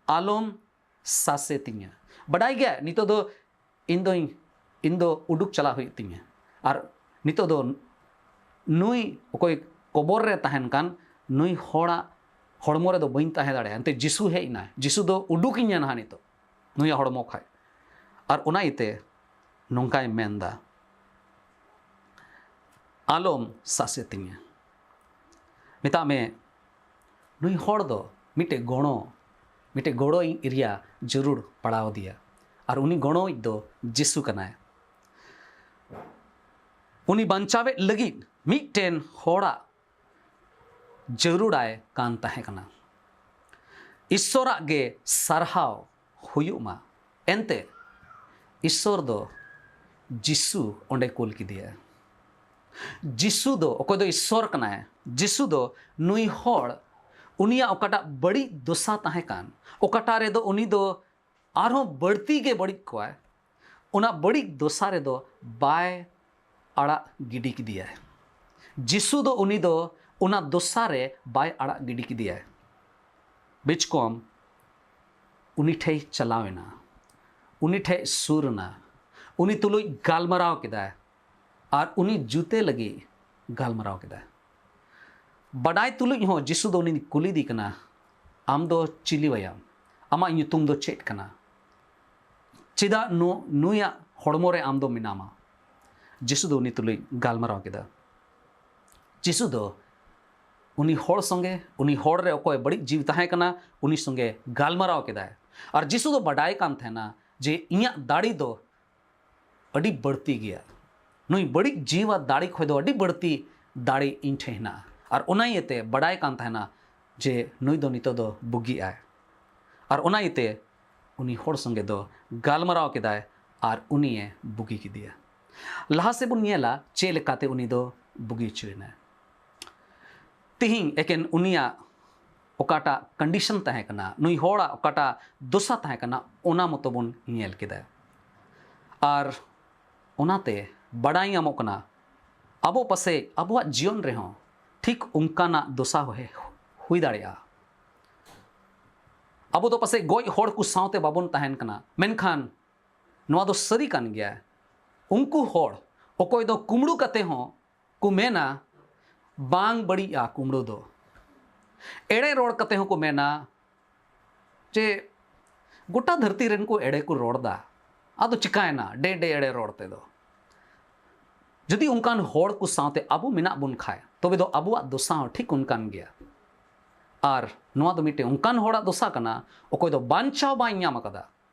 ᱟᱞᱚᱢ ᱥᱟᱥᱮᱛᱤᱧᱟ᱾ ᱵᱟᱰᱟᱭ ᱜᱮᱭᱟ ᱱᱤᱛᱚᱜ ᱫᱚ ᱤᱧ ᱫᱚᱧ, ᱤᱧ ᱫᱚ ᱩᱰᱩᱠ ᱪᱟᱞᱟᱜ ᱦᱩᱭᱩᱜ ᱛᱤᱧᱟ᱾ ᱟᱨ ᱱᱤᱛᱚᱜ ᱫᱚ ᱱᱩᱭ ᱚᱠᱚᱭ ᱠᱚᱵᱚᱨ ᱨᱮ ᱛᱟᱦᱮᱱ ᱠᱟᱱ, ᱱᱩᱭ ᱦᱚᱲᱟᱜ ᱦᱚᱲᱢᱚ ᱨᱮᱫᱚ ᱵᱟᱹᱧ ᱛᱟᱦᱮᱸ ᱫᱟᱲᱮᱭᱟᱜᱼᱟ᱾ ᱮᱱᱛᱮ ᱡᱤᱥᱩ ᱦᱮᱡ ᱮᱱᱟᱭ, ᱡᱤᱥᱩ ᱫᱚ ᱩᱰᱩᱠᱤᱧᱟ ᱱᱟᱦᱟᱜ ᱱᱤᱛᱚᱜ ᱱᱩᱭᱟᱜ ᱦᱚᱲᱢᱚ ᱠᱷᱚᱡ᱾ ᱟᱨ ᱚᱱᱟ ᱤᱭᱟᱹᱛᱮ ᱱᱚᱝᱠᱟᱭ ᱢᱮᱱᱫᱟ, ᱟᱞᱚᱢ ᱥᱟᱥᱮᱛᱤᱧᱟ᱾ ᱢᱮᱛᱟᱜ ᱢᱮ, ᱱᱩᱭ ᱦᱚᱲ ᱫᱚ ᱢᱤᱫᱴᱮᱡ ᱜᱚᱲᱚ, ᱢᱤᱫᱴᱮᱡ ᱜᱚᱲᱚᱭᱤᱡ ᱮᱨᱤᱭᱟ ᱡᱟᱹᱨᱩᱲ ᱯᱟᱲᱟᱣ ᱟᱫᱮᱭᱟ᱾ ᱟᱨ ᱩᱱᱤ ᱜᱚᱲᱚᱭᱤᱡ ᱫᱚ ᱡᱤᱥᱩ ᱠᱟᱱᱟᱭ᱾ ᱩᱱᱤ ᱵᱟᱧᱪᱟᱣᱮᱫ ᱞᱟᱹᱜᱤᱫ ᱢᱤᱫᱴᱮᱱ ᱦᱚᱲᱟᱜ ᱡᱟᱹᱨᱩᱲᱟᱭ ᱠᱟᱱ ᱛᱟᱦᱮᱸ ᱠᱟᱱᱟ᱾ ᱤᱥᱥᱚᱨᱟᱜ ᱜᱮ ᱥᱟᱨᱦᱟᱣ ᱦᱩᱭᱩᱜ ᱢᱟ᱾ ᱮᱱᱛᱮ ᱤᱥᱥᱚᱨ ᱫᱚ ᱡᱤᱥᱩ ᱚᱸᱰᱮ ᱠᱩᱞ ᱠᱮᱫᱮᱭᱟ᱾ ᱡᱤᱥᱩ ᱫᱚ, ᱚᱠᱚᱭ ᱫᱚ ᱤᱥᱥᱚᱨ ᱠᱟᱱᱟᱭ, ᱡᱤᱥᱩ ᱫᱚ ᱱᱩᱭ ᱦᱚᱲ, ᱩᱱᱤᱭᱟᱜ ᱚᱠᱟᱴᱟᱜ ᱵᱟᱹᱲᱤᱡ ᱫᱚᱥᱟ ᱛᱟᱦᱮᱸ ᱠᱟᱱ, ᱚᱠᱟᱴᱟᱜ ᱨᱮᱫᱚ ᱩᱱᱤ ᱫᱚ ᱟᱨᱦᱚᱸ ᱵᱟᱹᱲᱛᱤ ᱜᱮ ᱵᱟᱹᱲᱤᱡ ᱠᱚᱣᱟᱭ, ᱚᱱᱟ ᱵᱟᱹᱲᱤᱡ ᱫᱚᱥᱟ ᱨᱮᱫᱚ ᱵᱟᱭ ᱟᱲᱟᱜ ᱜᱤᱰᱤ ᱠᱮᱫᱮᱭᱟᱭ᱾ ᱡᱤᱥᱩ ᱫᱚ ᱩᱱᱤ ᱫᱚ ᱚᱱᱟ ᱫᱚᱥᱟ ᱨᱮ ᱵᱟᱭ ᱟᱲᱟᱜ ᱜᱤᱰᱤ ᱠᱮᱫᱮᱭᱟᱭ᱾ ᱵᱤᱪᱠᱚᱢ ᱩᱱᱤ ᱴᱷᱮᱭ ᱪᱟᱞᱟᱣ ᱮᱱᱟ, ᱩᱱᱤ ᱴᱷᱮᱭ ᱥᱩᱨ ᱮᱱᱟ, ᱩᱱᱤ ᱛᱩᱞᱩᱡ ᱜᱟᱞᱢᱟᱨᱟᱣ ᱠᱮᱫᱟᱭ ᱟᱨ ᱩᱱᱤ ᱡᱩᱛᱮ ᱞᱟᱹᱜᱤᱫ ᱜᱟᱞᱢᱟᱨᱟᱣ ᱠᱮᱫᱟᱭ᱾ ᱵᱟᱰᱟᱭ ᱛᱩᱞᱩᱡ ᱦᱚᱸ ᱡᱤᱥᱩ ᱫᱚ ᱩᱱᱤ ᱠᱩᱞᱤᱫᱮ ᱠᱟᱱᱟ, "ᱟᱢ ᱫᱚ ᱪᱤᱞᱤᱣᱟᱭᱟᱢ? ᱟᱢᱟᱜ ᱧᱩᱛᱩᱢ ᱫᱚ ᱪᱮᱫ ᱠᱟᱱᱟ? ᱪᱮᱫᱟᱜ ᱱᱩ-, ᱱᱩᱭᱟᱜ ᱦᱚᱲᱢᱚ ᱨᱮ ᱟᱢ ᱫᱚ ᱢᱮᱱᱟᱢᱟ?" ᱡᱤᱥᱩ ᱫᱚ ᱩᱱᱤ ᱛᱩᱞᱩᱡ ᱜᱟᱞᱢᱟᱨᱟᱣ ᱠᱮᱫᱟ᱾ ᱡᱤᱥᱩ ᱫᱚ ᱩᱱᱤ ᱦᱚᱲ ᱥᱚᱸᱜᱮ, ᱩᱱᱤ ᱦᱚᱲ ᱨᱮ ᱚᱠᱚᱭ ᱵᱟᱹᱲᱤᱡ ᱡᱤᱣᱤ ᱛᱟᱦᱮᱸ ᱠᱟᱱᱟ, ᱩᱱᱤ ᱥᱚᱸᱜᱮ ᱜᱟᱞᱢᱟᱨᱟᱣ ᱠᱮᱫᱟᱭ᱾ ᱟᱨ ᱡᱤᱥᱩ ᱫᱚ ᱵᱟᱰᱟᱭ ᱠᱟᱱ ᱛᱟᱦᱮᱱᱟ ᱡᱮ ᱤᱧᱟᱹᱜ ᱫᱟᱲᱮ ᱫᱚ ᱟᱹᱰᱤ ᱵᱟᱹᱲᱛᱤ ᱜᱮᱭᱟ᱾ ᱱᱩᱭ ᱵᱟᱹᱲᱤᱡ ᱡᱤᱣᱤᱣᱟᱜ ᱫᱟᱲᱮ ᱠᱷᱚᱱ ᱫᱚ ᱟᱹᱰᱤ ᱵᱟᱹᱲᱛᱤ ᱫᱟᱲᱮ ᱤᱧ ᱴᱷᱮᱱ ᱦᱮᱱᱟᱜᱼᱟ᱾ ᱟᱨ ᱚᱱᱟ ᱤᱭᱟᱹᱛᱮ ᱵᱟᱰᱟᱭ ᱠᱟᱱ ᱛᱟᱦᱮᱱᱟ ᱡᱮ ᱱᱩᱭ ᱫᱚ ᱱᱤᱛᱚᱜ ᱫᱚ ᱵᱩᱜᱤᱜᱼᱟᱭ᱾ ᱟᱨ ᱚᱱᱟ ᱤᱭᱟᱹᱛᱮ ᱩᱱᱤ ᱦᱚᱲ ᱥᱚᱸᱜᱮ ᱫᱚ ᱜᱟᱞᱢᱟᱨᱟᱣ ᱠᱮᱫᱟᱭ ᱟᱨ ᱩᱱᱤᱭᱮ ᱵᱩᱜᱤ ᱠᱮᱫᱮᱭᱟ᱾ ᱞᱟᱦᱟ ᱥᱮᱫ ᱵᱚᱱ ᱧᱮᱞᱟ ᱪᱮᱫ ᱞᱮᱠᱟᱛᱮ ᱩᱱᱤ ᱫᱚ ᱵᱩᱜᱤ ᱦᱚᱪᱚᱭᱮᱱᱟᱭ᱾ ᱛᱤᱦᱤᱧ ᱮᱠᱮᱱ ᱩᱱᱤᱭᱟᱜ ᱚᱠᱟᱴᱟᱜ ᱠᱚᱱᱰᱤᱥᱚᱱ ᱛᱟᱦᱮᱸ ᱠᱟᱱᱟ, ᱱᱩᱭ ᱦᱚᱲᱟᱜ ᱚᱠᱟᱴᱟᱜ ᱫᱚᱥᱟ ᱛᱟᱦᱮᱸ ᱠᱟᱱᱟ, ᱚᱱᱟ ᱢᱚᱛᱚ ᱵᱚᱱ ᱧᱮᱞ ᱠᱮᱫᱟ᱾ ᱟᱨ ᱚᱱᱟᱛᱮ ᱵᱟᱰᱟᱭ ᱧᱟᱢᱚᱜ ᱠᱟᱱᱟ, ᱟᱵᱚ ᱯᱟᱥᱮᱡ ᱟᱵᱚᱣᱟᱜ ᱡᱤᱭᱚᱱ ᱨᱮᱦᱚᱸ ᱴᱷᱤᱠ ᱚᱱᱠᱟᱱᱟᱜ ᱫᱚᱥᱟ ᱦᱩᱭ ᱫᱟᱲᱮᱭᱟᱜᱼᱟ᱾ ᱟᱵᱚ ᱫᱚ ᱯᱟᱥᱮᱡ ᱜᱚᱡ ᱦᱚᱲ ᱠᱚ ᱥᱟᱶᱛᱮ ᱵᱟᱵᱚᱱ ᱛᱟᱦᱮᱱ ᱠᱟᱱᱟ, ᱢᱮᱱᱠᱷᱟᱱ ᱱᱚᱣᱟ ᱫᱚ ᱥᱟᱹᱨᱤ ᱠᱟᱱ ᱜᱮᱭᱟ᱾ ᱩᱱᱠᱩ ᱦᱚᱲ ᱚᱠᱚᱭ ᱫᱚ ᱠᱩᱢᱲᱩ ᱠᱟᱛᱮ ᱦᱚᱸ ᱠᱚ ᱢᱮᱱᱟ, "ᱵᱟᱝ ᱵᱟᱹᱲᱤᱡᱼᱟ ᱠᱩᱢᱲᱩ ᱫᱚ", ᱮᱲᱮ ᱨᱚᱲ ᱠᱟᱛᱮ ᱦᱚᱸᱠᱚ ᱢᱮᱱᱟ ᱡᱮ, "ᱜᱚᱴᱟ ᱫᱷᱟᱹᱨᱛᱤ ᱨᱮᱱ ᱠᱚ ᱮᱲᱮ ᱠᱚ ᱨᱚᱲ ᱫᱟ, ᱟᱫᱚ ᱪᱤᱠᱟᱭᱮᱱᱟ, ᱰᱮ ᱰᱮ ᱮᱲᱮ ᱨᱚᱲ ᱛᱮᱫᱚ?" ᱡᱩᱫᱤ ᱚᱱᱠᱟᱱ ᱦᱚᱲ ᱠᱚ ᱥᱟᱶᱛᱮ ᱟᱵᱚ ᱢᱮᱱᱟᱜ ᱵᱚᱱ ᱠᱷᱟᱡ, ᱛᱚᱵᱮ ᱫᱚ ᱟᱵᱚᱣᱟᱜ ᱫᱚᱥᱟ ᱦᱚᱸ ᱴᱷᱤᱠ ᱚᱱᱠᱟᱱ ᱜᱮᱭᱟ᱾ ᱟᱨ ᱱᱚᱣᱟ ᱫᱚ ᱢᱤᱫᱴᱮᱱ ᱚᱱᱠᱟᱱ ᱦᱚᱲᱟᱜ ᱫᱚᱥᱟ ᱠᱟᱱᱟ, ᱚᱠᱚᱭ ᱫᱚ ᱵᱟᱧᱪᱟᱣ ᱵᱟᱭ ᱧᱟᱢ ᱟᱠᱟᱫᱟ,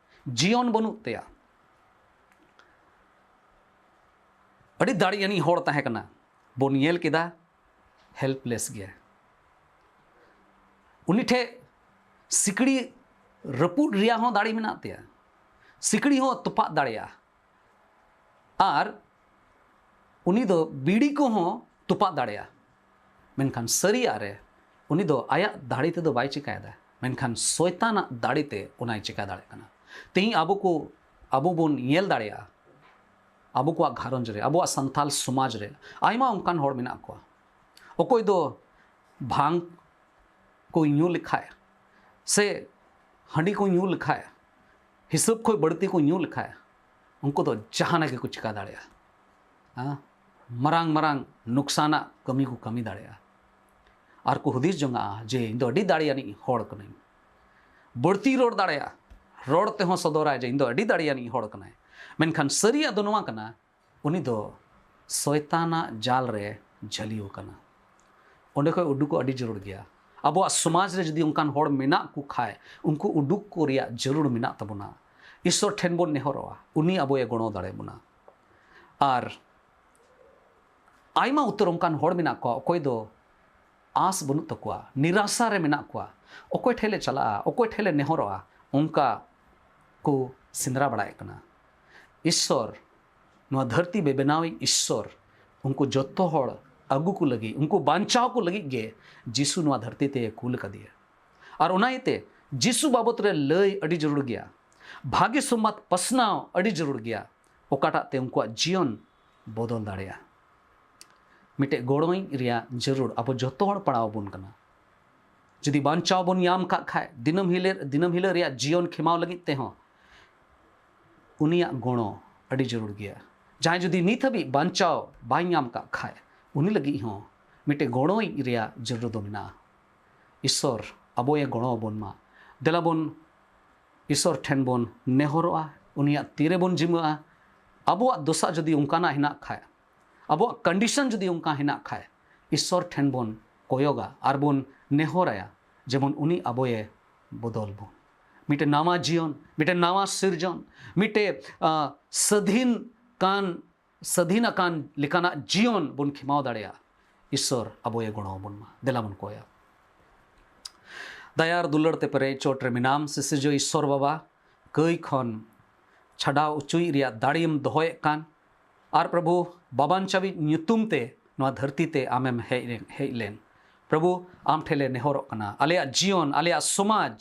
ᱡᱤᱭᱚᱱ ᱵᱟᱹᱱᱩᱜ ᱛᱟᱭᱟ᱾ ᱟᱹᱰᱤ ᱫᱟᱲᱮᱭᱟᱱᱤᱡ ᱦᱚᱲ ᱛᱟᱦᱮᱸ ᱠᱟᱱᱟ, ᱵᱚᱱ ᱧᱮᱞ ᱠᱮᱫᱟ, ᱦᱮᱞᱯᱞᱮᱥ ᱜᱮᱭᱟ᱾ ᱩᱱᱤ ᱴᱷᱮᱱ ᱥᱤᱠᱲᱤ ᱨᱟᱹᱯᱩᱫ ᱨᱮᱭᱟᱜ ᱦᱚᱸ ᱫᱟᱲᱮ ᱢᱮᱱᱟᱜ ᱛᱟᱭᱟ, ᱥᱤᱠᱲᱤ ᱦᱚᱸ ᱛᱚᱯᱟᱜ ᱫᱟᱲᱮᱭᱟᱜᱼᱟ, ᱟᱨ ᱩᱱᱤ ᱫᱚ ᱵᱤᱲᱤ ᱠᱚᱦᱚᱸ ᱛᱚᱯᱟᱜ ᱫᱟᱲᱮᱭᱟᱜᱼᱟ᱾ ᱢᱮᱱᱠᱷᱟᱱ ᱥᱟᱹᱨᱤᱭᱟᱜ ᱨᱮ ᱩᱱᱤ ᱫᱚ ᱟᱭᱟᱜ ᱫᱟᱲᱮ ᱛᱮᱫᱚ ᱵᱟᱭ ᱪᱤᱠᱟᱭᱮᱫᱟ, ᱢᱮᱱᱠᱷᱟᱱ ᱥᱚᱭᱛᱟᱱᱟᱜ ᱫᱟᱲᱮ ᱛᱮ ᱚᱱᱟᱭ ᱪᱤᱠᱟ ᱫᱟᱲᱮᱭᱟᱜ ᱠᱟᱱᱟ᱾ ᱛᱮᱦᱮᱧ ᱟᱵᱚ ᱠᱚ, ᱟᱵᱚ ᱵᱚᱱ ᱧᱮᱞ ᱫᱟᱲᱮᱭᱟᱜᱼᱟ, ᱟᱵᱚ ᱠᱚᱣᱟᱜ ᱜᱷᱟᱨᱚᱸᱡᱽ ᱨᱮ, ᱟᱵᱚᱣᱟᱜ ᱥᱟᱱᱛᱟᱞ ᱥᱚᱢᱟᱡᱽ ᱨᱮ ᱟᱭᱢᱟ ᱚᱱᱠᱟᱱ ᱦᱚᱲ ᱢᱮᱱᱟᱜ ᱠᱚᱣᱟ, ᱚᱠᱚᱭ ᱫᱚ ᱵᱷᱟᱝ ᱠᱚ ᱧᱩ ᱞᱮᱠᱷᱟᱡ ᱥᱮ ᱦᱟᱺᱰᱤ ᱠᱚ ᱧᱩ ᱞᱮᱠᱷᱟᱡ, ᱦᱤᱥᱟᱹᱵ ᱠᱷᱚᱱ ᱵᱟᱹᱲᱛᱤ ᱠᱚ ᱧᱩ ᱞᱮᱠᱷᱟᱡ, ᱩᱱᱠᱩ ᱫᱚ ᱡᱟᱦᱟᱱᱟᱜ ᱜᱮᱠᱚ ᱪᱤᱠᱟ ᱫᱟᱲᱮᱭᱟᱜᱼᱟ᱾ ᱦᱮᱸ? ᱢᱟᱨᱟᱝ ᱢᱟᱨᱟᱝ ᱱᱩᱠᱥᱟᱱᱟᱜ ᱠᱟᱹᱢᱤ ᱠᱚ ᱠᱟᱹᱢᱤ ᱫᱟᱲᱮᱭᱟᱜᱼᱟ᱾ ᱟᱨ ᱠᱚ ᱦᱩᱫᱤᱥ ᱡᱚᱝᱟᱜᱼᱟ ᱡᱮ ᱤᱧ ᱫᱚ ᱟᱹᱰᱤ ᱫᱟᱲᱮᱭᱟᱱᱤᱡ ᱦᱚᱲ ᱠᱟᱹᱱᱟᱹᱧ, ᱵᱟᱹᱲᱛᱤ ᱨᱚᱲ ᱫᱟᱲᱮᱭᱟᱜᱼᱟ, ᱨᱚᱲ ᱛᱮᱦᱚᱸ ᱥᱚᱫᱚᱨᱟᱭ ᱡᱮ ᱤᱧ ᱫᱚ ᱟᱹᱰᱤ ᱫᱟᱲᱮᱭᱟᱱᱤᱡ ᱦᱚᱲ ᱠᱟᱱᱟᱭ᱾ ᱢᱮᱱᱠᱷᱟᱱ ᱥᱟᱹᱨᱤᱭᱟᱜ ᱫᱚ ᱱᱚᱣᱟ ᱠᱟᱱᱟ, ᱩᱱᱤ ᱫᱚ ᱥᱚᱭᱛᱟᱱᱟᱜ ᱡᱟᱞ ᱨᱮ ᱡᱷᱟᱹᱞᱤ ᱟᱠᱟᱱᱟ᱾ ᱚᱸᱰᱮ ᱠᱷᱚᱱ ᱩᱰᱩᱠᱚᱜ ᱟᱹᱰᱤ ᱡᱟᱹᱨᱩᱲ ᱜᱮᱭᱟ᱾ ᱟᱵᱚᱣᱟᱜ ᱥᱚᱢᱟᱡᱽ ᱨᱮ ᱡᱩᱫᱤ ᱚᱱᱠᱟᱱ ᱦᱚᱲ ᱢᱮᱱᱟᱜ ᱠᱚ ᱠᱷᱟᱡ, ᱩᱱᱠᱩ ᱩᱰᱩᱠ ᱠᱚ ᱨᱮᱭᱟᱜ ᱡᱟᱹᱨᱩᱲ ᱢᱮᱱᱟᱜ ᱛᱟᱵᱚᱱᱟ᱾ ᱤᱥᱥᱚᱨ ᱴᱷᱮᱱ ᱵᱚᱱ ᱱᱮᱦᱚᱨᱚᱜᱼᱟ, ᱩᱱᱤ ᱟᱵᱚᱭ ᱜᱚᱲᱚ ᱫᱟᱲᱮ ᱵᱚᱱᱟ᱾ ᱟᱨ ᱟᱭᱢᱟ ᱩᱛᱟᱹᱨ ᱚᱱᱠᱟᱱ ᱦᱚᱲ ᱢᱮᱱᱟᱜ ᱠᱚᱣᱟ, ᱚᱠᱚᱭ ᱫᱚ ᱟᱸᱥ ᱵᱟᱹᱱᱩᱜ ᱛᱟᱠᱚᱣᱟ, ᱱᱤᱨᱟᱥᱟ ᱨᱮ ᱢᱮᱱᱟᱜ ᱠᱚᱣᱟ᱾ ᱚᱠᱚᱭ ᱴᱷᱮᱱ ᱞᱮ ᱪᱟᱞᱟᱜᱼᱟ, ᱚᱠᱚᱭ ᱴᱷᱮᱱ ᱞᱮ ᱱᱮᱦᱚᱨᱚᱜᱼᱟ, ᱚᱱᱠᱟ ᱠᱚ ᱥᱮᱸᱫᱽᱨᱟ ᱵᱟᱲᱟᱭᱮᱫ ᱠᱟᱱᱟ᱾ ᱤᱥᱥᱚᱨ, ᱱᱚᱣᱟ ᱫᱷᱟᱹᱨᱛᱤ ᱵᱮᱵᱮᱱᱟᱣᱤᱡ ᱤᱥᱥᱚᱨ, ᱩᱱᱠᱩ ᱡᱚᱛᱚ ᱦᱚᱲ ᱟᱹᱜᱩ ᱠᱚ ᱞᱟᱹᱜᱤᱫ, ᱩᱱᱠᱩ ᱵᱟᱧᱪᱟᱣ ᱠᱚ ᱞᱟᱹᱜᱤᱫ ᱜᱮ ᱡᱤᱥᱩ ᱱᱚᱣᱟ ᱫᱷᱟᱹᱨᱛᱤ ᱛᱮ ᱠᱩᱞ ᱟᱠᱟᱫᱮᱭᱟ᱾ ᱟᱨ ᱚᱱᱟ ᱤᱭᱟᱹᱛᱮ ᱡᱤᱥᱩ ᱵᱟᱵᱚᱛ ᱨᱮ ᱞᱟᱹᱭ ᱟᱹᱰᱤ ᱡᱟᱹᱨᱩᱲ ᱜᱮᱭᱟ᱾ ᱵᱷᱟᱜᱮ ᱥᱚᱢᱵᱟᱫ ᱯᱟᱥᱱᱟᱣ ᱟᱹᱰᱤ ᱡᱟᱹᱨᱩᱲ ᱜᱮᱭᱟ, ᱚᱠᱟᱴᱟᱜ ᱛᱮ ᱩᱱᱠᱩᱣᱟᱜ ᱡᱤᱭᱚᱱ ᱵᱚᱫᱚᱞ ᱫᱟᱲᱮᱭᱟᱜᱼᱟ᱾ ᱢᱤᱫᱴᱮᱡ ᱜᱚᱲᱚᱭᱤᱡ ᱨᱮᱭᱟᱜ ᱡᱟᱹᱨᱩᱲ ᱟᱵᱚ ᱡᱚᱛᱚ ᱦᱚᱲ ᱯᱟᱲᱟᱣ ᱟᱵᱚᱱ ᱠᱟᱱᱟ᱾ ᱡᱩᱫᱤ ᱵᱟᱧᱪᱟᱣ ᱵᱚᱱ ᱧᱟᱢ ᱠᱟᱜ ᱠᱷᱟᱡ, ᱫᱤᱱᱟᱹᱢ ᱦᱤᱞᱳᱜ, ᱫᱤᱱᱟᱹᱢ ᱦᱤᱞᱳᱜ ᱨᱮᱭᱟᱜ ᱡᱤᱭᱚᱱ ᱠᱷᱮᱢᱟᱣ ᱞᱟᱹᱜᱤᱫ ᱛᱮᱦᱚᱸ ᱩᱱᱤᱭᱟᱜ ᱜᱚᱲᱚ ᱟᱹᱰᱤ ᱡᱟᱹᱨᱩᱲ ᱜᱮᱭᱟ᱾ ᱡᱟᱦᱟᱸᱭ ᱡᱩᱫᱤ ᱱᱤᱛ ᱦᱟᱹᱵᱤᱡ ᱵᱟᱧᱪᱟᱣ ᱵᱟᱭ ᱧᱟᱢ ᱠᱟᱜ ᱠᱷᱟᱡ, ᱩᱱᱤ ᱞᱟᱹᱜᱤᱫ ᱦᱚᱸ ᱢᱤᱫᱴᱮᱡ ᱜᱚᱲᱚᱭᱤᱡ ᱨᱮᱭᱟᱜ ᱡᱟᱹᱨᱩᱲ ᱫᱚ ᱢᱮᱱᱟᱜᱼᱟ᱾ ᱤᱥᱥᱚᱨ ᱟᱵᱚᱭᱮ ᱜᱚᱲᱚ ᱟᱵᱚᱱ ᱢᱟ᱾ ᱫᱮᱞᱟ ᱵᱚᱱ ᱤᱥᱥᱚᱨ ᱴᱷᱮᱱ ᱵᱚᱱ ᱱᱮᱦᱚᱨᱚᱜᱼᱟ, ᱩᱱᱤᱭᱟᱜ ᱛᱤᱨᱮ ᱵᱚᱱ ᱡᱤᱢᱟᱹᱜᱼᱟ᱾ ᱟᱵᱚᱣᱟᱜ ᱫᱚᱥᱟ ᱡᱩᱫᱤ ᱚᱱᱠᱟᱱᱟᱜ ᱦᱮᱱᱟᱜ ᱠᱷᱟᱡ, ᱟᱵᱚᱣᱟᱜ ᱠᱚᱱᱰᱤᱥᱚᱱ ᱡᱩᱫᱤ ᱚᱱᱠᱟ ᱦᱮᱱᱟᱜ ᱠᱷᱟᱡ, ᱤᱥᱥᱚᱨ ᱴᱷᱮᱱ ᱵᱚᱱ ᱠᱚᱭᱚᱜᱟ ᱟᱨ ᱵᱚᱱ ᱱᱮᱦᱚᱨᱟᱭᱟ, ᱡᱮᱢᱚᱱ ᱩᱱᱤ ᱟᱵᱚᱭᱮ ᱵᱚᱫᱚᱞ ᱵᱚᱱ᱾ ᱢᱤᱫᱴᱮᱱ ᱱᱟᱣᱟ ᱡᱤᱭᱚᱱ, ᱢᱤᱫᱴᱮᱱ ᱱᱟᱣᱟ ᱥᱤᱨᱡᱚᱱ, ᱢᱤᱫᱴᱮᱱ, ᱟᱸ, ᱥᱟᱹᱫᱷᱤᱱ ᱠᱟᱱ, ᱥᱟᱹᱫᱷᱤᱱ ᱟᱠᱟᱱ ᱞᱮᱠᱟᱱᱟᱜ ᱡᱤᱭᱚᱱ ᱵᱚᱱ ᱠᱷᱮᱢᱟᱣ ᱫᱟᱲᱮᱭᱟᱜᱼᱟ᱾ ᱤᱥᱥᱚᱨ ᱟᱵᱚᱭᱮ ᱜᱚᱲᱚ ᱟᱵᱚᱱ ᱢᱟ᱾ ᱫᱮᱞᱟ ᱵᱚᱱ ᱠᱚᱭᱟ᱾ ᱫᱟᱭᱟ ᱟᱨ ᱫᱩᱞᱟᱹᱲ ᱛᱮ ᱯᱮᱨᱮᱡ ᱪᱚᱴ ᱨᱮ ᱢᱮᱱᱟᱢ, ᱥᱤᱥᱤᱨᱡᱟᱹᱣ ᱤᱥᱥᱚᱨ ᱵᱟᱵᱟ, ᱠᱟᱹᱭ ᱠᱷᱚᱱ ᱪᱷᱟᱰᱟᱣ ᱚᱪᱚᱭᱤᱡ ᱨᱮᱭᱟᱜ ᱫᱟᱲᱮᱢ ᱫᱚᱦᱚᱭᱮᱫ ᱠᱟᱱ, ᱟᱨ ᱯᱨᱚᱵᱷᱩ, ᱵᱟᱵᱟᱧᱪᱟᱣᱤᱡ ᱧᱩᱛᱩᱢ ᱛᱮ ᱱᱚᱣᱟ ᱫᱷᱟᱹᱨᱛᱤ ᱛᱮ ᱟᱢᱮᱢ ᱦᱮᱡ ᱞᱮᱱ, ᱦᱮᱡ ᱞᱮᱱ᱾ ᱯᱨᱚᱵᱷᱩ, ᱟᱢ ᱴᱷᱮᱱ ᱞᱮ ᱱᱮᱦᱚᱨᱚᱜ ᱠᱟᱱᱟ, ᱟᱞᱮᱭᱟᱜ ᱡᱤᱭᱚᱱ, ᱟᱞᱮᱭᱟᱜ ᱥᱚᱢᱟᱡᱽ,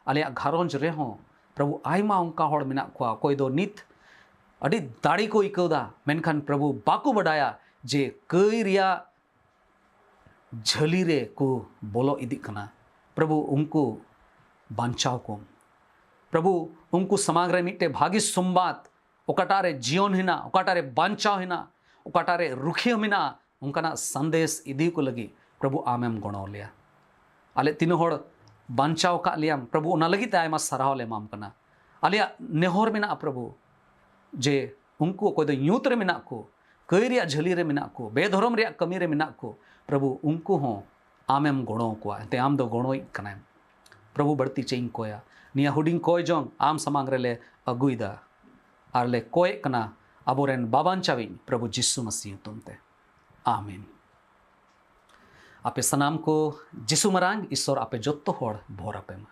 ᱟᱞᱮᱭᱟᱜ ᱜᱷᱟᱨᱚᱸᱡᱽ ᱨᱮᱦᱚᱸ ᱯᱨᱚᱵᱷᱩ, ᱟᱭᱢᱟ ᱚᱱᱠᱟ ᱦᱚᱲ ᱢᱮᱱᱟᱜ ᱠᱚᱣᱟ, ᱚᱠᱚᱭ ᱫᱚ ᱱᱤᱛ ᱟᱹᱰᱤ ᱫᱟᱲᱮ ᱠᱚ ᱟᱹᱭᱠᱟᱹᱣ ᱮᱫᱟ, ᱢᱮᱱᱠᱷᱟᱱ ᱯᱨᱚᱵᱷᱩ, ᱵᱟᱠᱚ ᱵᱟᱰᱟᱭᱟ ᱡᱮ ᱠᱟᱹᱭ ᱨᱮᱭᱟᱜ ᱡᱷᱟᱹᱞᱤ ᱨᱮ ᱠᱚ ᱵᱚᱞᱚ ᱤᱫᱤᱜ ᱠᱟᱱᱟ᱾ ᱯᱨᱚᱵᱷᱩ, ᱩᱱᱠᱩ ᱵᱟᱧᱪᱟᱣ ᱠᱚᱢ᱾ ᱯᱨᱚᱵᱷᱩ, ᱩᱱᱠᱩ ᱥᱟᱢᱟᱝ ᱨᱮ ᱢᱤᱫᱴᱮᱡ ᱵᱷᱟᱹᱜᱤ ᱥᱚᱢᱵᱟᱫ, ᱚᱠᱟᱴᱟᱜ ᱨᱮ ᱡᱤᱭᱚᱱ ᱦᱮᱱᱟᱜ, ᱚᱠᱟᱴᱟᱜ ᱨᱮ ᱵᱟᱧᱪᱟᱣ ᱦᱮᱱᱟᱜ, ᱚᱠᱟᱴᱟᱜ ᱨᱮ ᱨᱩᱠᱷᱤᱭᱟᱹ ᱢᱮᱱᱟᱜᱼᱟ, ᱚᱱᱠᱟᱱᱟᱜ ᱥᱟᱸᱫᱮᱥ ᱤᱫᱤ ᱠᱚ ᱞᱟᱹᱜᱤᱫ ᱯᱨᱚᱵᱷᱩ, ᱟᱢᱮᱢ ᱜᱚᱲᱚ ᱞᱮᱭᱟ᱾ ᱟᱞᱮ ᱛᱤᱱᱟᱹᱜ ᱦᱚᱲ ᱵᱟᱧᱪᱟᱣ ᱟᱠᱟᱫ ᱞᱮᱭᱟᱢ ᱯᱨᱚᱵᱷᱩ, ᱚᱱᱟ ᱞᱟᱹᱜᱤᱫ ᱛᱮ ᱟᱭᱢᱟ ᱥᱟᱨᱦᱟᱣ ᱞᱮ ᱮᱢᱟᱢ ᱠᱟᱱᱟ᱾ ᱟᱞᱮᱭᱟᱜ ᱱᱮᱦᱚᱨ ᱢᱮᱱᱟᱜᱼᱟ ᱯᱨᱚᱵᱷᱩ, ᱡᱮ ᱩᱱᱠᱩ ᱚᱠᱚᱭ ᱫᱚ ᱧᱩᱛ ᱨᱮ ᱢᱮᱱᱟᱜ ᱠᱚ, ᱠᱟᱹᱭ ᱨᱮᱭᱟᱜ ᱡᱷᱟᱹᱞᱤ ᱨᱮ ᱢᱮᱱᱟᱜ ᱠᱚ, ᱵᱮᱫᱷᱚᱨᱚᱢ ᱨᱮᱭᱟᱜ ᱠᱟᱹᱢᱤ ᱨᱮ ᱢᱮᱱᱟᱜ ᱠᱚ, ᱯᱨᱚᱵᱷᱩ, ᱩᱱᱠᱩ ᱦᱚᱸ ᱟᱢᱮᱢ ᱜᱚᱲᱚ ᱟᱠᱚᱣᱟ᱾ ᱮᱱᱛᱮ ᱟᱢ ᱫᱚ ᱜᱚᱲᱚᱭᱤᱡ ᱠᱟᱱᱟᱢ᱾ ᱯᱨᱚᱵᱷᱩ, ᱵᱟᱹᱲᱛᱤ ᱪᱮᱫ ᱤᱧ ᱠᱚᱭᱟ? ᱱᱤᱭᱟᱹ ᱦᱩᱰᱤᱧ ᱠᱚᱭ ᱡᱚᱝ ᱟᱢ ᱥᱟᱢᱟᱝ ᱨᱮᱞᱮ ᱟᱹᱜᱩᱭᱮᱫᱟ ᱟᱨ ᱞᱮ ᱠᱚᱭᱮᱜ ᱠᱟᱱᱟ ᱟᱵᱚᱨᱮᱱ ᱵᱟᱵᱟᱧᱪᱟᱣᱤᱡ ᱯᱨᱚᱵᱷᱩ ᱡᱤᱥᱩ ᱢᱟᱹᱥᱤ ᱧᱩᱛᱩᱢ ᱛᱮ᱾ ᱟᱢᱮᱱ᱾ ᱟᱯᱮ ᱥᱟᱱᱟᱢ ᱠᱚ ᱡᱤᱥᱩ ᱢᱟᱨᱟᱝ ᱤᱥᱥᱚᱨ ᱟᱯᱮ ᱡᱚᱛᱚ ᱦᱚᱲ ᱵᱷᱚᱨ ᱟᱯᱮ ᱢᱟ᱾